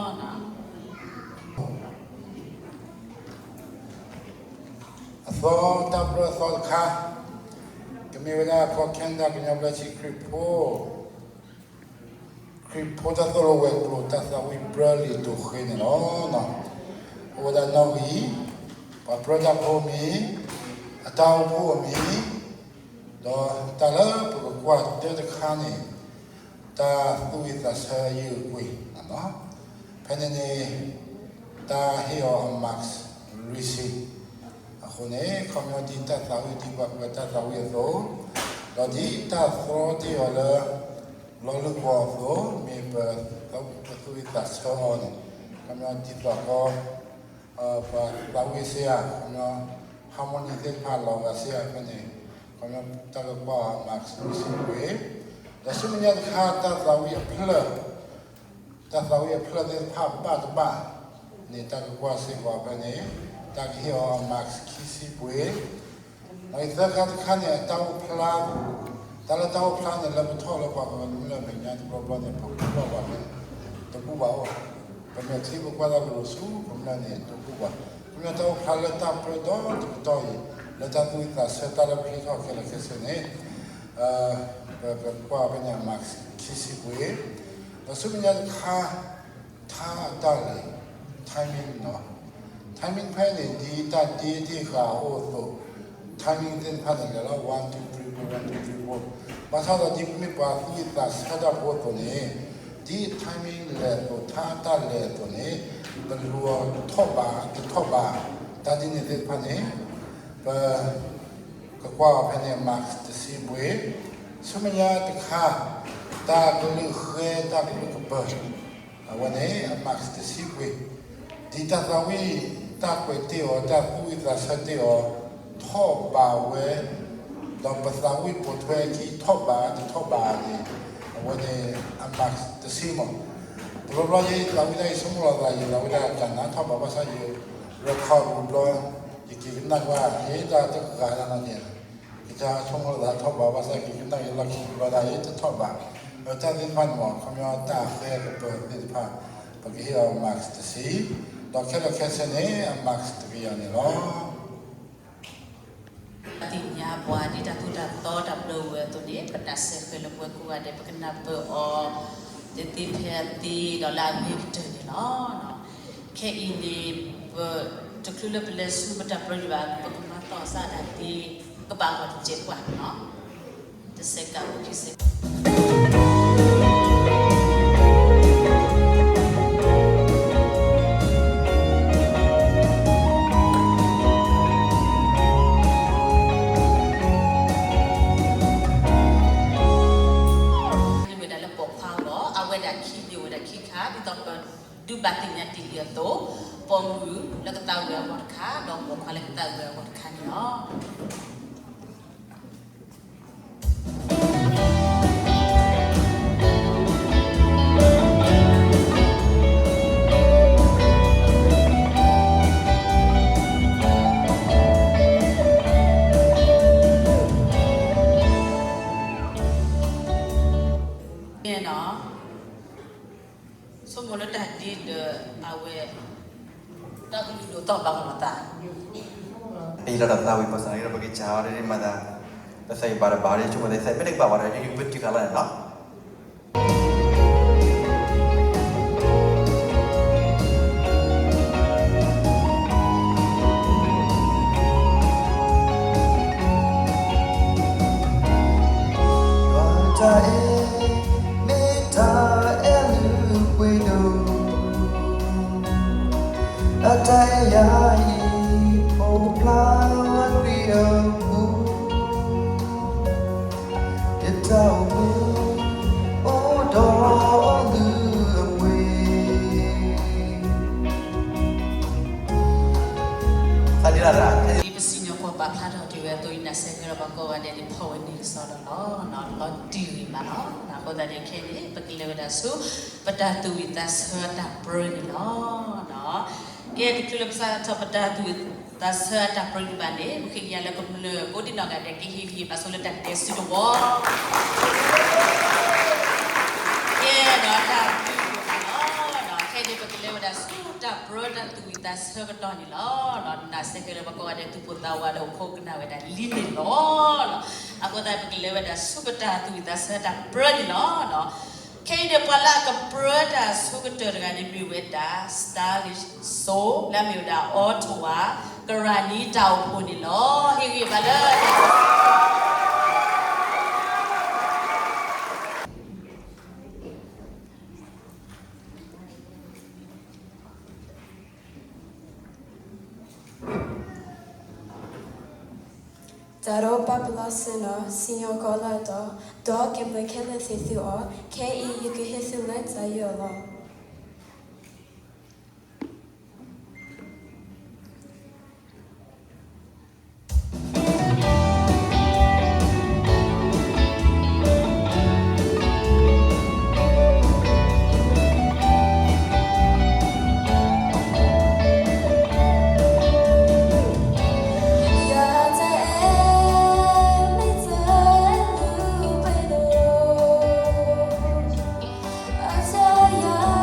အသီတၢ်ပြၢအသီတခါ ကမ့ၢ်ဝဲဒၣ်ကီၢ် Canada ကညီဘျၢထံခရံာ်ဖိ ခရံာ်ဖိတၢ်သိၣ်လိဝဲၤကျိၤ တၢ်သးဝံၣ်ပြၢလံာ်ဒိၣ်ဃ့န့ၣ်လီၤ. အိၣ်ဝဲဒၣ်နီၣ်ဂံၢ်, ပှၤပြၢတၢ်ဖိအမံၤ, အတၢ်အိၣ်ဖှိၣ်အမံၤ, ဒီးတၢ်လၢပကကွၢ်တၢတခါန့ၣ် တၢ်သူၣ်ဝံၣ်သးဆၢယုၢ်ကွံာ်, ဖဲန့ၣ်န့ၣ် တၢ်ဟ့ၣ်အီၤအ marks လွံၢ်ဆံ. အဃိန့ၣ် ခီပညီဒ်တၢ်သးဝံၣ် ဒ်ပှၤကွဲးတၢ်သးဝံၣ်အသိး, ဒီးဒ်တၢ်သြီတ့ၢ်အီၤလၢ လီၤလုၢ်ကွီၢ်အသိး, မ့ၢ်ပ ပသူၣ်ဝံၣ်သးဆၢအီၤန့ၣ် ခီပညီဒ်သိးကီး ပှၤသးဝံၣ်စ့ၢ်ဧါ, ခီပညီ harmony သ့ၣ်တဖၣ်လီၤဂာ်စ့ၢ်ဧါဖဲန့ၣ်, ခီပညီတၢ်ကကွၢ်အီၤ marks လွံၢ်ဆံပှ့ၤ, ဒီးဆူမဲာ်ညါတခါ တၢ်သးဝံၣ်အဖျၢၣ် တၢ်သးဝံၣ်အဖျၢၣ်သ့ၣ်တဖၣ်ဘၣ်တဘၣ်န့ၣ် တၢ်ကကွၢ်စ့ၢ်ကီးဖဲန့ၣ် တၢ်ကဟ့ၣ်အီၤ marks ခံဆံပှ့ၤ, ဒီးသၢခါတခါန့ၣ် အတၢ်အိၣ်ဖျါ, တၢ်လၢတၢ်အိၣ်ဖျါန့ၣ် လၢပထီၣ်လၢပှၤကညီလၢမဲာ်ညါတဘျီဘျီန့ၣ် ပကကွၢ်ဘၣ်ဖဲန့ၣ် တဘူၣ်ဘၣ်အိၣ်, ပမဲာ်ချံပကွၢ်တၢ်ကလိၤဆူ ကမျၢၢ်န့ၣ် တဘူၣ်ဘၣ်. ကမျၢၢ်တၢ်အိၣ်ဖျါလၢတၢ်ပြၢဒီတကတီၢ်အံၤ လၢတၢ်သူၣ်ဝံၣ်သးဆၢတၢ်လၢပဟ့ၣ်ထီၣ်ခဲလၢာ်ခဲဆ့န့ၣ် ပကကွၢ်ဖဲန့ၣ် marks ခံဆံပှ့ၤ, ဒီးဆူမဲာ်ညါတခါ ထါအတၢ်လဲၤ timing နီၤ, timing ဖဲန့ၣ် ဒ်တၢ်တ့တ့ၢ်ဃာ်အအိၣ်အသိး timing သ့ၣ်တဖၣ်န့ၣ် လဲၤလီၤ one two three four, one two three four, ဘၣ်ဆၣ်ဒီးဒ်ပမ့ၢ်ပှၤသူၣ်ဝံၣ်သးဆၢတၢ်ဖိအသိးန့ၣ် ဒ် timing လဲၤအသိး ထါအတၢ်လဲၤအသိးန့ၣ် ပလူၤအီၤထီၣ်ဘးတထီၣ်ဘး တၢ်ဒ်န့ၣ်သ့ၣ်တဖၣ်န့ၣ် ပ ကကွၢ်အီၤဖဲန့ၣ် marks တဆံပှ့ၤ, ဆူမဲာ်ညါတခါ တၢ်ကလုၢ်ဃဲ တၢ်ကလုၢ်ကပၢၤ အဝဲန့ၣ် အ marks တဆံပှ့ၤ, ဒ်တၢ်သးဝံၣ် တၢ်ကွဲးတ့ၢ်အီၤ တၢ်သူၣ်ဝံၣ်သးဆၢတ့ၢ်အီၤ ထီၣ်ဘးဝဲ ဒီးပသးဝံၣ်ပိာ်ထွဲအခံထီၣ်ဘးတထီၣ်ဘးန့ၣ် အဝဲန့ၣ် အ marks တဆံမး, တဘျီဘျီယသးဝံၣ်တၢ်အံၤ ဆိကမိၣ်လီၤသး ယသးဝံၣ်တၢ်ကနၣ်ထီၣ်ဘးဘၣ်ဆၣ်ယ record တဘျီ ယက့ၤကနၣ်ကွၢ် ဟ့ၣ်တၢ်တဂၤလၢ်လၢ်န့ၣ် ကစၢ်ဆိကမိၣ်လီၤသးထီၣ်ဘးဘၣ်ဆၣ် က့ၤကနၣ်ယလီၢ်ခံတဘျီဒၣ် ဟ့ၣ်တထီၣ်ဘး, လၢတၢ်သ့ၣ်တဖၣ်န့ၣ်မ့ၢ် ခီပညီတၢ်ဃဲကပၢၤသ့ၣ်တဖၣ် ပကဟ့ၣ်အီၤ marks တဆံ, ဒီးခဲလၢာ်ခဲဆ့န့ၣ် အ marks တကယၤန့ၣ်လီၤ. ပသ့ၣ်ညါပှၤဒ်တၢ်သိၣ်တၢ်သီတၢ်ဘျၢဝဲအသိးန့ၣ် ပတၢ်ဆဲးဃဲၤလၢပှၤကိးဂၤဒဲး ပကနၢ်ပၢၢ်အီၤ တသ့ဖဲအသ့ဒီးလၢအဂ့ၤကတၢၢ်န့ၣ်လီၤ. ခဲအံၤန့ၣ် ပတချုးလၢပလဲၤဆူပတၢ်ပြၢန့ၣ်ဘၣ် ပကမၤသီၣ်စၢ်ဒၣ်သ့ ကဘၣ်ဂီၤတစဲးပှၤန့ၣ်လီၤ. တစဲးကးဖိခံစဲး န့ၢ်ဝဲဒၣ်လၢပိာ်ခွါအဂီၢ် အဝဲဒၣ်ခံန့ၢ်ဝဲဒၣ်ခံခါ ဒ်သိးပဒုးဘၣ်သ့ၣ်ညါတ့ၢ်လံအသိး, ပိာ်မုၣ်လၢကသးဝံၣ်အဂီၢ်တခါ ဒီးပိာ်ခွါလၢကသးဝံၣ်အဂီၢ်တခါန့ၣ်လီၤ. ဆိကမိၣ်လၢတၢ်ဒ့ဒီး အဝဲ တၢ်ကလုၢ်ဒိၣ်ထီၣ်ဘၣ်ကမၤသး ပအံၤလီၤဒီးသးဝံၣ်ပှၤစၢ်န့ၣ်ဒီး ပကစၢ်အီၤဒ်မၤသး ပသးဝံၣ်ဘၣ်တဘၣ်ဒီး ဆိကမိၣ်သးသးမ့ၢ်တကဘၣ်ဘၣ်ဒီး ပတုၤဃာ်လီၤန့ၣ်လီၤ. တၢ်အဲၣ် မ့ၢ်တၢ်အဲၣ်လုၢ်ပှ့ၤဒိၣ်, အတၢ်အဲၣ်ယၤအံၤ အိၣ်ဖျါဝဲကွံာ်အပူၤ, ယတၢ်အိၣ်မူ အိၣ်ဒီးအလုၢ်အပှ့ၤ ဒ်ပစံၣ်ညီၣ်ကွီၢ်ပာ်ဖျါထီၣ်က့ၤဝဲအသိးအံၤ နၢ်စဲးကဲဒီးပှၤကိးဂၤဒဲးန့ၣ် ဖီၣ်ဝဲန့ၢ်ကစီဒီလီၤ. လီၤတံၢ်ဂ့ၤမးလီၤ. အဃိသတးန့ၣ်ခဲအံၤန့ၣ် ပကလဲၤဝဲဒၣ်ဆူ ပတၢ်သူၣ်ဝံၣ်သးဆၢတၢ်ပြၢန့ၣ်လီၤ. ကဲ တချုးလၢပစးထီၣ်ပတၢ်သူၣ်ဝံၣ်သးဆၢတၢ်ပြၢန့ၣ်ဘၣ်န့ၣ် ပဃ့ကညးလၢကမျၢၢ်ကိးဒံနီၢ်ဂၤဒဲး ကဟ့ၣ်ဂံၢ်ဟ့ၣ်ဘါဆိလၢတၢ်တဲစုတဝီ ကဲဒီးတၢ်ဘျုးဒိၣ်မးလီၤ. ခဲအံၤန့ၣ် ပကလဲၤဝဲဒၣ်ဆူတၢ်ပြၢတၢ်သူၣ်ဝံၣ်သးဆၢကတီၢ်န့ၣ်လီၤ. နၢ်စဲးကဲဒီးပှၤကိးဂၤဒဲး သူၣ်ပိၢ်သးဝးဒီးအိၣ်ခိးကနၣ်ဝဲဒၣ်လံန့ၣ်လီၤ. အဃိသတး ပကလဲၤဝဲဒၣ်ဆူပတၢ်သူၣ်ဝံၣ်သးဆၢတၢ်ပြၢန့ၣ်လီၤ. ခဲအံၤန့ၣ် ပှၤလၢအကပြၢတၢ်အဆိကတၢၢ်တဂၤန့ၣ်မ့ၢ်ဝဲဒၣ် Starlish Soul လၢအမ့ၢ်ဝဲဒၣ် Ottawa ကရၣ်နံတၢ်အိၣ်ဖှိၣ်န့ၣ်လီၤ. ဟ့ၣ်ဂံၢ်ဘါလၢ တၢ်ဒီးပာ်ပလီၢ်ဆ့ၣ်နီၤ စံၣ်ညီၣ်ကွီၢ်လၢအတီၤ, ဒီးကမျၢၢ်ခဲလၢာ်သ့ၣ်သုအီၤ, ခဲအံၤယကဟ့ၣ်သုလၢတၢ်ယၢ်လီၤ.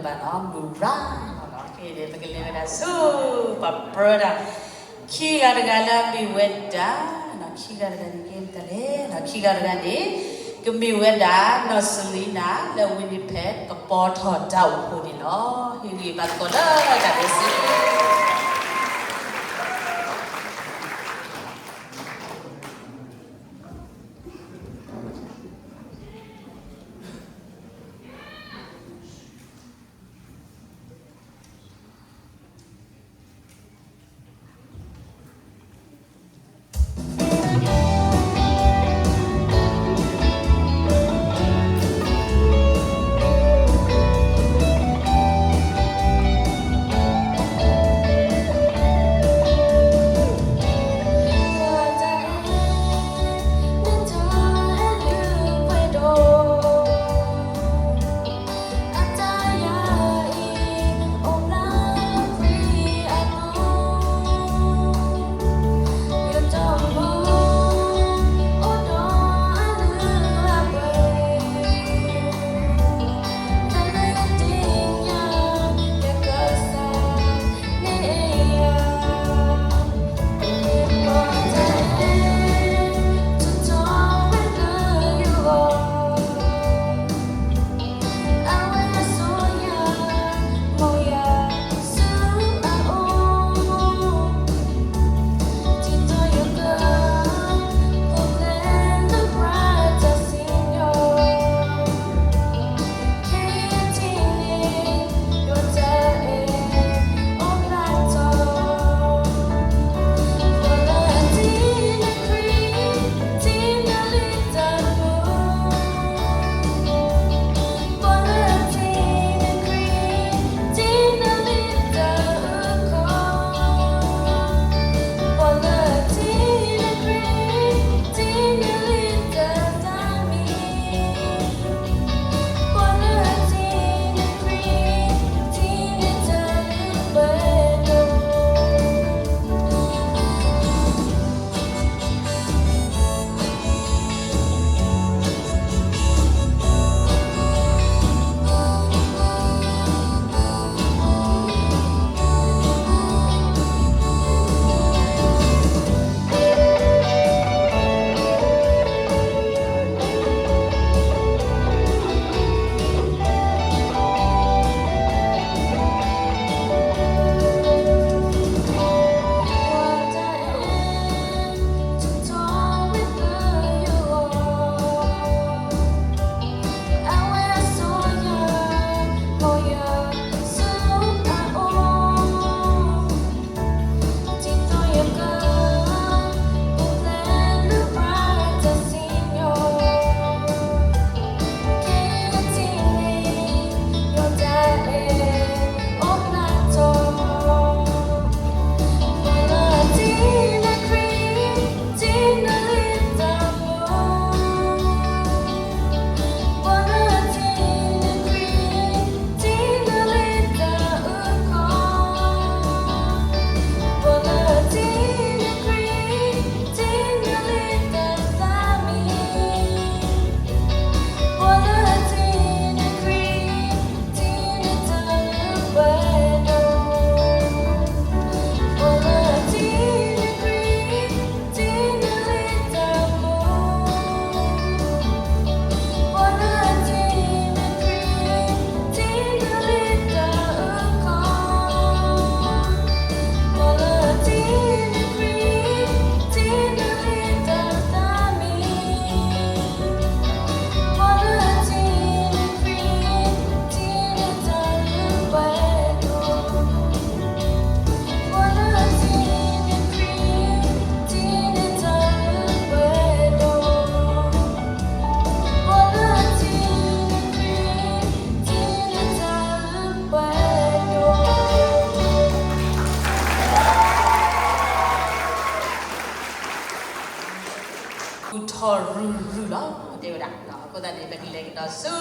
ဘၣ်နီၤ မုၢ်ရၤလီၤနီၤ, ခဲအံၤန့ၣ် ပကလဲၤဝဲဒၣ်ဆူ ပှၤပြၢဒၣ် ခံဂၤတဂၤလၢအမ့ၢ်ဝဲဒၣ် ခံဂၤတဂၤန့ၣ်ကဲမတၤလဲၣ်နီၤ, ခံဂၤတဂၤန့ၣ် ကမ့ၢ်ဝဲဒၣ် နီၢ်စလံနၤ လၢ Winnipeg ကပီၤထီၣ်တၢ်အိၣ်ဖှိၣ်န့ၣ်လီၤ. ဟ့ၣ်ဂံၢ်ဘါသကိးလၢတၢ်ဒဲးစံးထီၣ်ရုၢ်ရုၢ်လီၤ တဲဝဲဒၣ်. အဃိသတးန့ၣ် ပကလဲၤကဒီးဆူ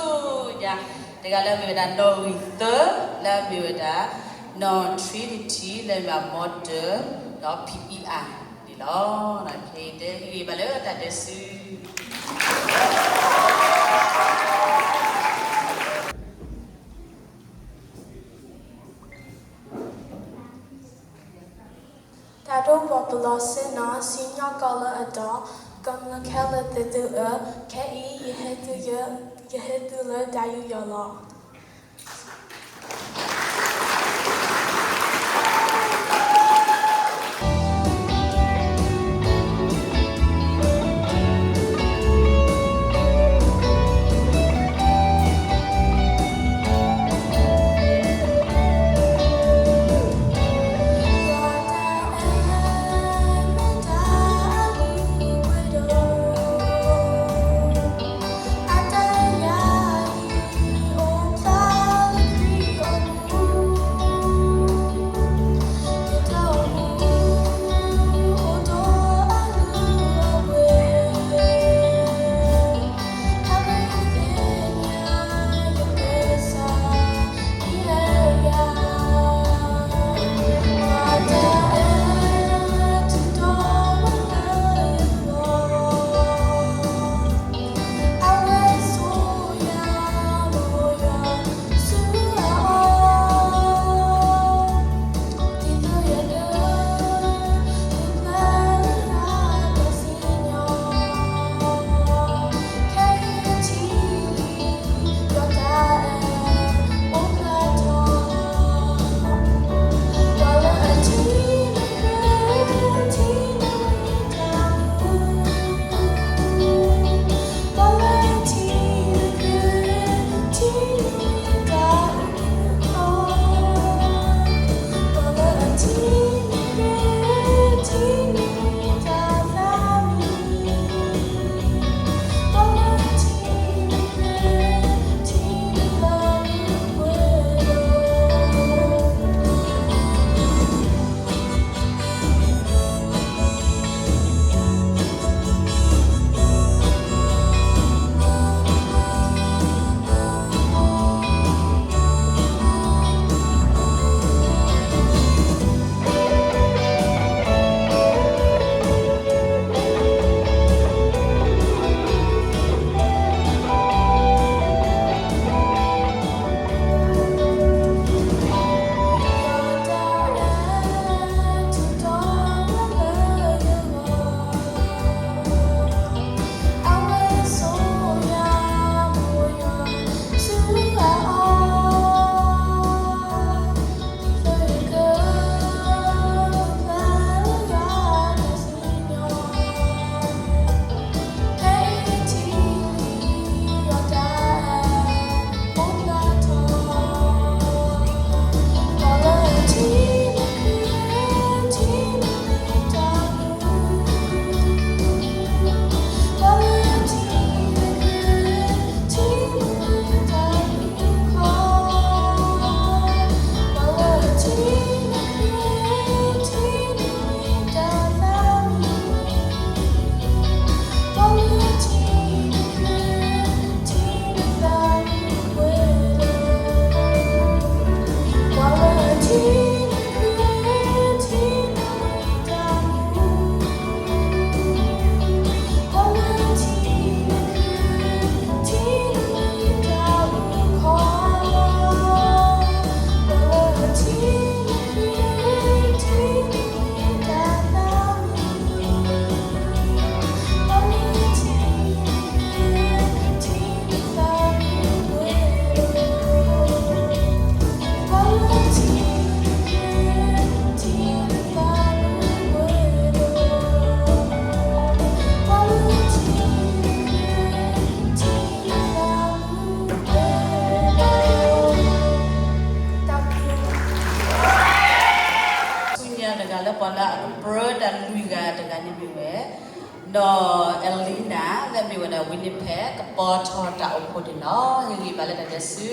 ညါ တဂၤလၢအမ့ၢ်ဝဲဒၣ် နီၣ်ဂံၢ်သၢ လၢအမ့ၢ်ဝဲဒၣ် နီၢ် Trinity လၢအမ့ၢ် model ဒီး ဖံအံအၤ န့ၣ်လီၤ. ဖဲတဲဟ့ၣ်ဂံၢ်ဘါလၢတၢ်ဒဲးစံး ပ တၢ်ဒိၣ်ပှၤပလီၢ်ဆ့ၣ်နီၤ စံၣ်ညီၣ်ကွီၢ်လၢအဒီး ကမျၢၢ်ခဲလၢာ်သ့ၣ်သုဧၢ, ခဲအံၤ ယဟ့ၣ်သုလၢတၢ်ယူးယီၣ်လီၤ.ဆူညါတဂၤလၢပှၤလၢအကပြၢတၢ်လွံၢ်ဂၤတဂၤန့ၣ်မ့ၢ်ဝဲ ဒီး Elena လၢအမ့ၢ်ဝဲဒၣ် Winnipeg ကပီၤထီၣ်တၢ်အိၣ်ဖှိၣ်န့ၣ်လီၤ. ဟ့ၣ်ဂံၢ်ဘါလၢတၢ်ဒဲးဆူ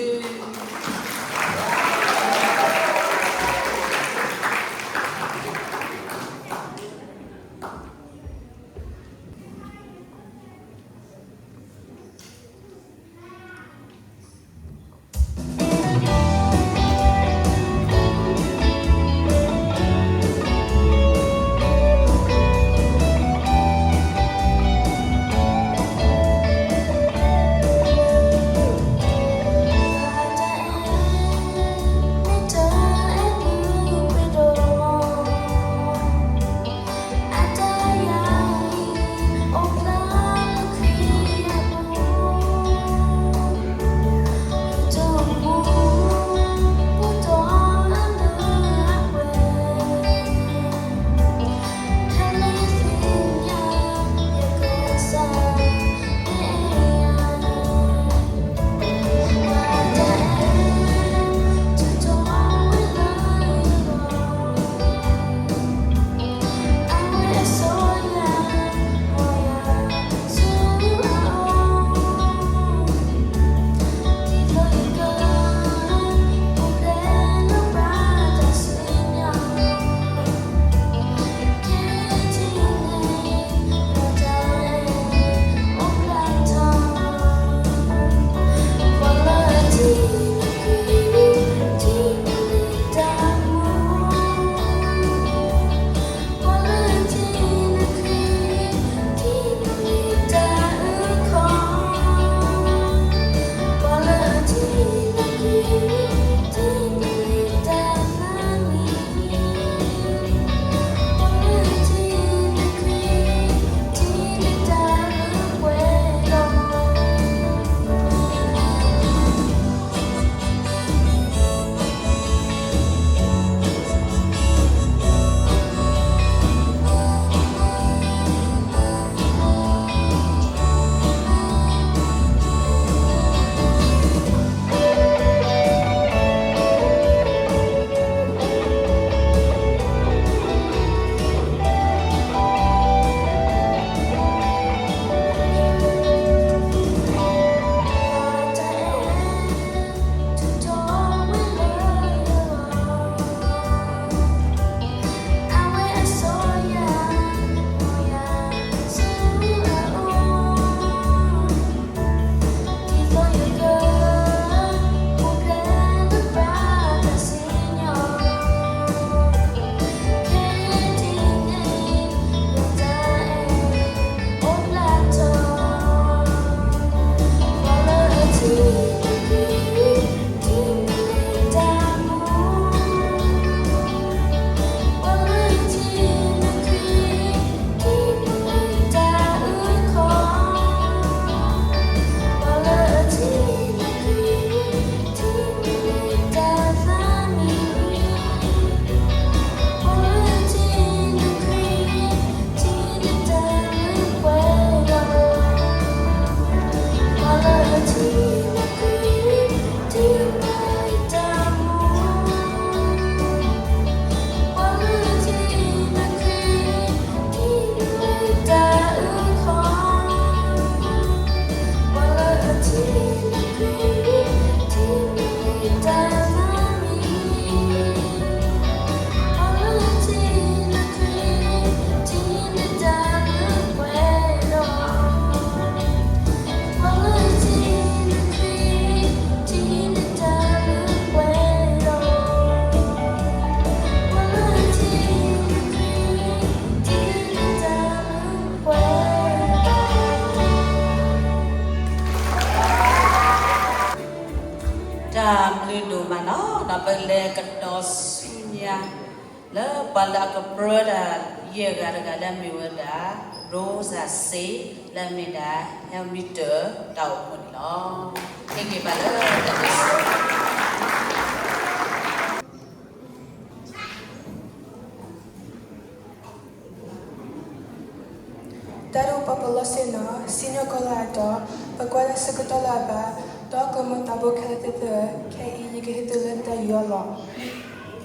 လၢပှၤလၢအကပြၢတၢ်ယဲၢ်ဂၤတဂၤလၢအမ့ၢ်ဝဲဒၣ် Rosa စ့ လၢအမ့ၢ်ဒၣ် Hamilton တၢ်အိၣ်ဖှိၣ်န့ၣ်လီၤ. ဟ့ၣ်ဂံၢ်ဘါလၢတၢ်ဒဲးစူ တၢ်ဒိၣ်ပှၤပလီၢ်ဆ့ၣ်နီၤ စံၣ်ညီၣ်ကွီၢ်လၢအတီၢ်, ပကွၢ်တၢ်ဆၢကတီၢ်လၢအဘၣ်, ဒီးကမၤတၢ်ဖိခဲလၢာ်သ့ၣ်သ့ၣ်, ခဲအံၤယကဟ့ၣ်သုလၢတၢ်ယူးယီၣ်လီၤ.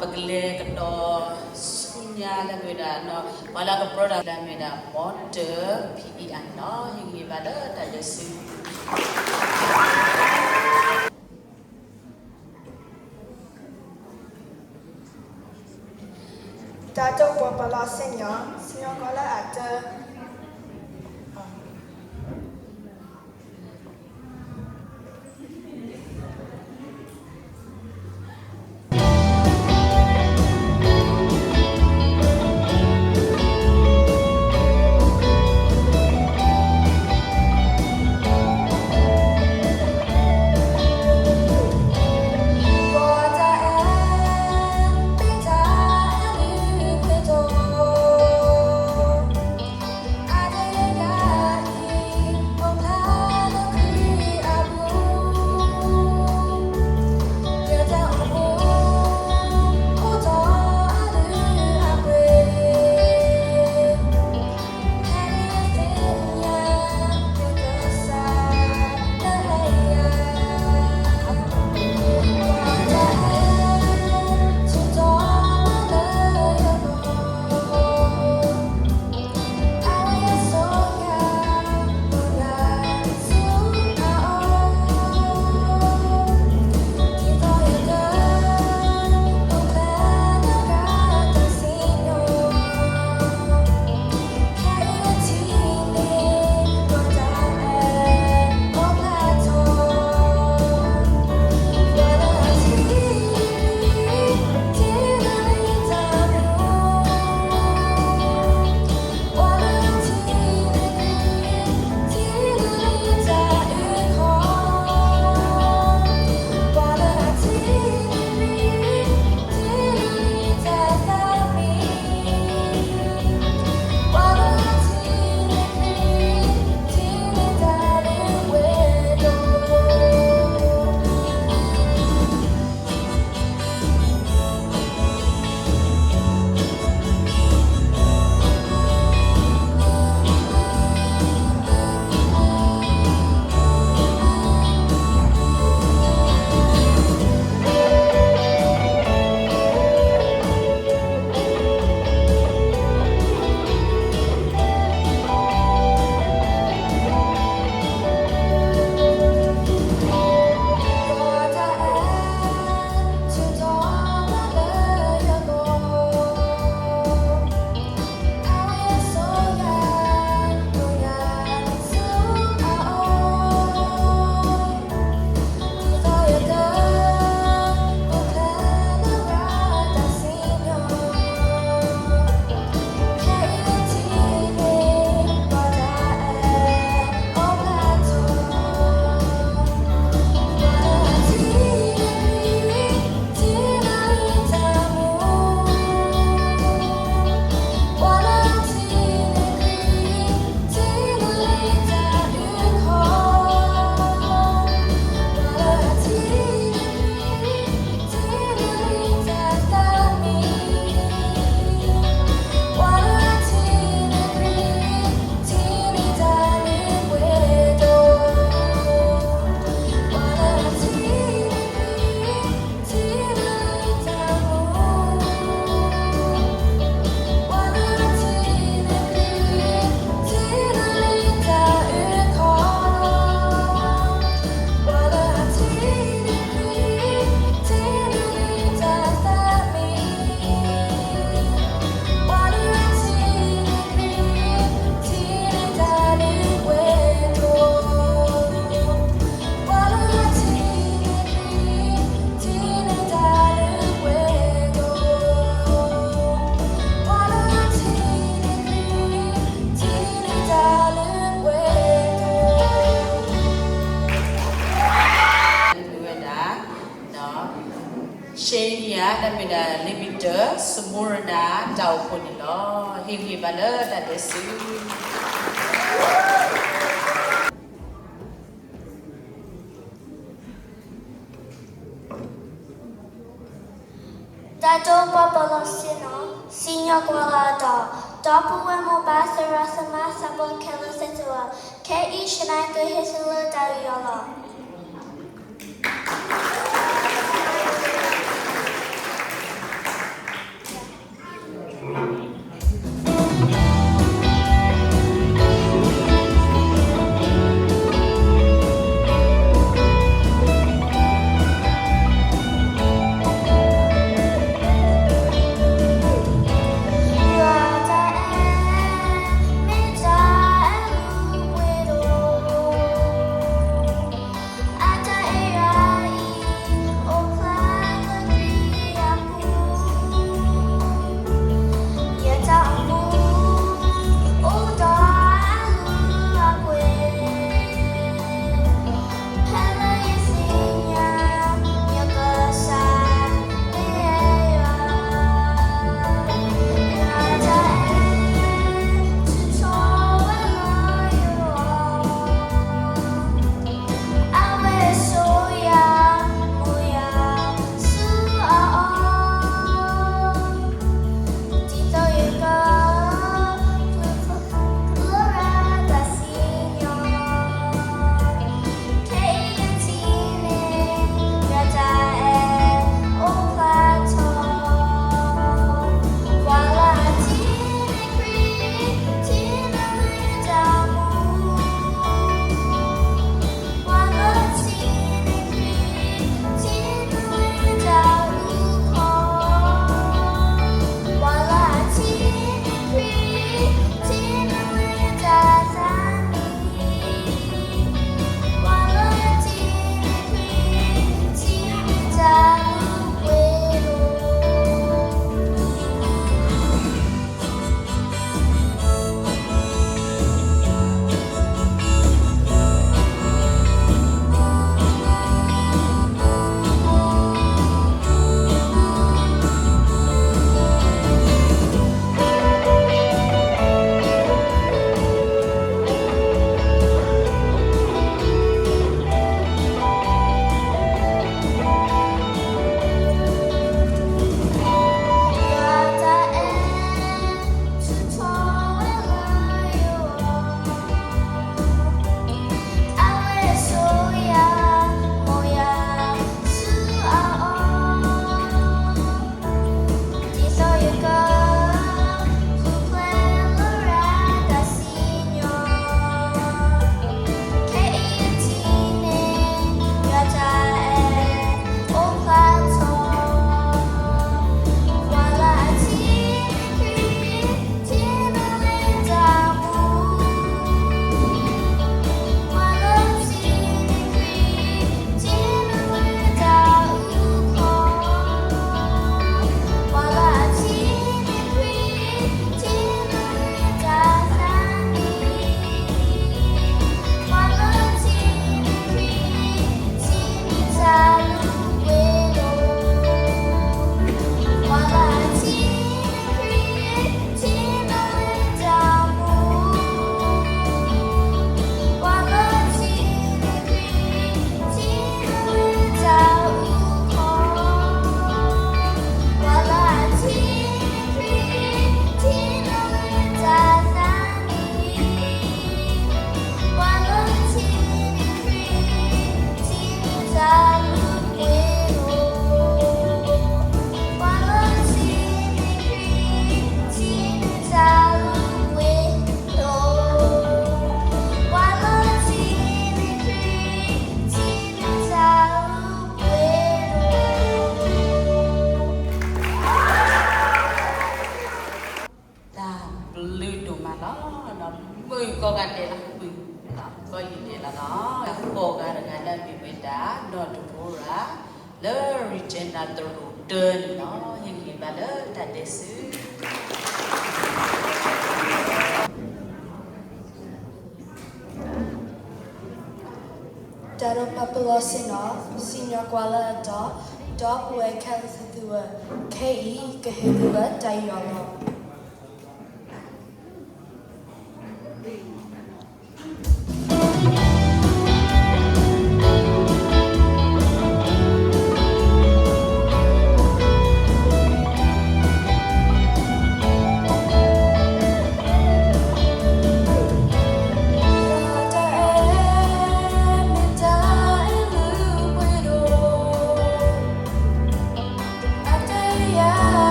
ပကလဲၤကဒီးဆူညါလၢမ့ၢ်ဝဲဒၣ် ပှၤလၢအကပြၢတၢ်လၢမ့ၢ်ဝဲဒၣ် မီတၢၢ် ဖံအံၤအါန့ၣ်လီၤ. ဟ့ၣ်ဂံၢ်ဘါလၢတၢ်ဒဲးစူ တၢ်ဒိၣ်ပှၤပလီၢ်ဆ့ၣ်နီၤ စံၣ်ညီၣ်ကွီၢ်လၢအတၢၢ်. ယၤ တၢ်မ့ၢ်ဒၣ် လ့မံတၢၣ် စမူရနၤ တၢ်အိၣ်ဖှိၣ်န့ၣ်လီၤ. ဟ့ၣ်ဂံၢ်ဘါလၢတၢ်ဒဲးစု တၢ်တိာ်ပီၣ်ပလီၢ်ဆ့ၣ်နီၤ စံၣ်ညီၣ်ကွီၢ်လၢအတီၢ်, ဒီပုၢ်ဝဲၢ်မိၢ်ပၢ်သရၣ်သမါသးဘိခဲလၢာ်သ့ၣ်တဖၣ်, ခဲအံၤ Shania ကဟ့ၣ်သုလၢတၢ်ယူးယီၣ်လီၤ.တၢ်ဘျုးဒိၣ်မးလီၤ. မုၢ်ကီၢ်ဂၤဒဲးလီၤ, မုၢ်ကီၢ်ယံၤဒဲးလီၤနီၤ. တၢ်ကိးဂၤတဂၤလၢအမ့ၢ်ဝဲဒၣ် နီၢ်ဒိၣ်ဖိရၤ လၢ Regina သရိာ်တၢန့ၣ်လီၤ. ဟ့ၣ်ဂံၢ်ဘါလၢတၢ်ဒဲးစု တၢ်တိာ်ပီၣ်ပလီၢ်ဆ့ၣ်နီၤ စံၣ်ညီၣ်ကွီၢ်လၢအတီၢ်, ဒီပုၢ်ဝဲၢ်ခဲလၢာ်သ့ၣ်သုဧၢ, ခဲအံၤကဟ့ၣ်သုလၢတၢ်ယွၤလီၤ.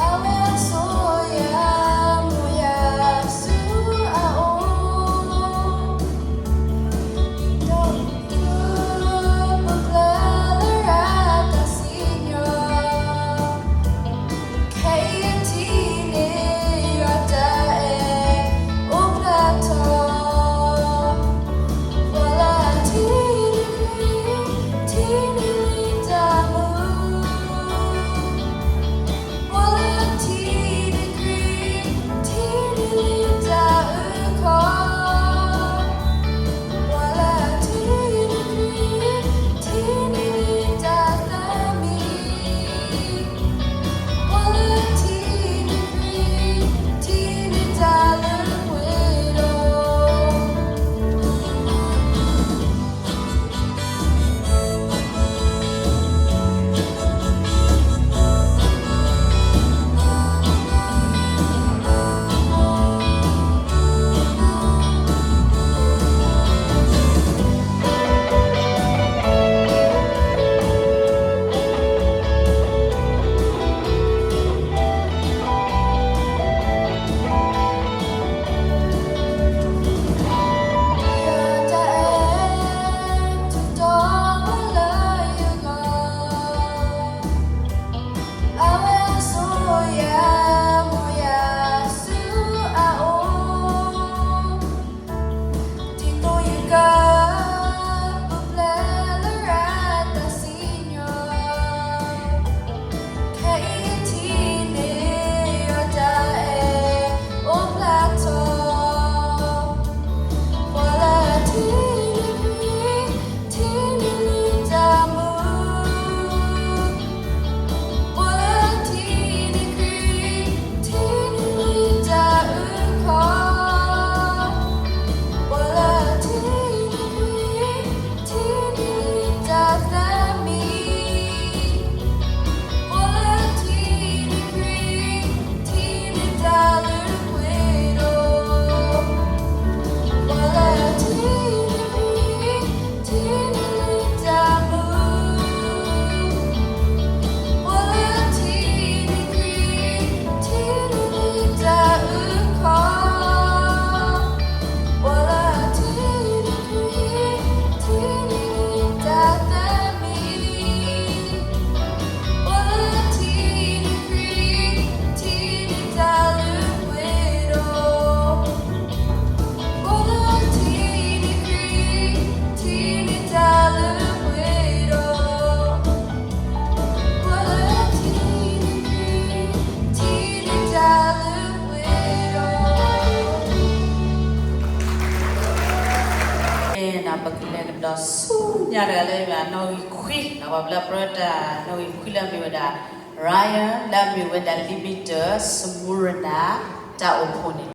Amen. ပကလဲၤကဒီးဆူညါတဂၤလၢအမ့ၢ်နီၣ်ဂံၢ်ခွံ, ပှၤဘျၢပြၢတၢ်နီၣ်ဂံၢ်ခွံလၢအမ့ၢ်ဝဲဒၣ် Ryan လၢအမ့ၢ်ဝဲဒၣ် Limit စမူရနၤ တၢ်အိၣ်ဖှိၣ်န့ၣ်.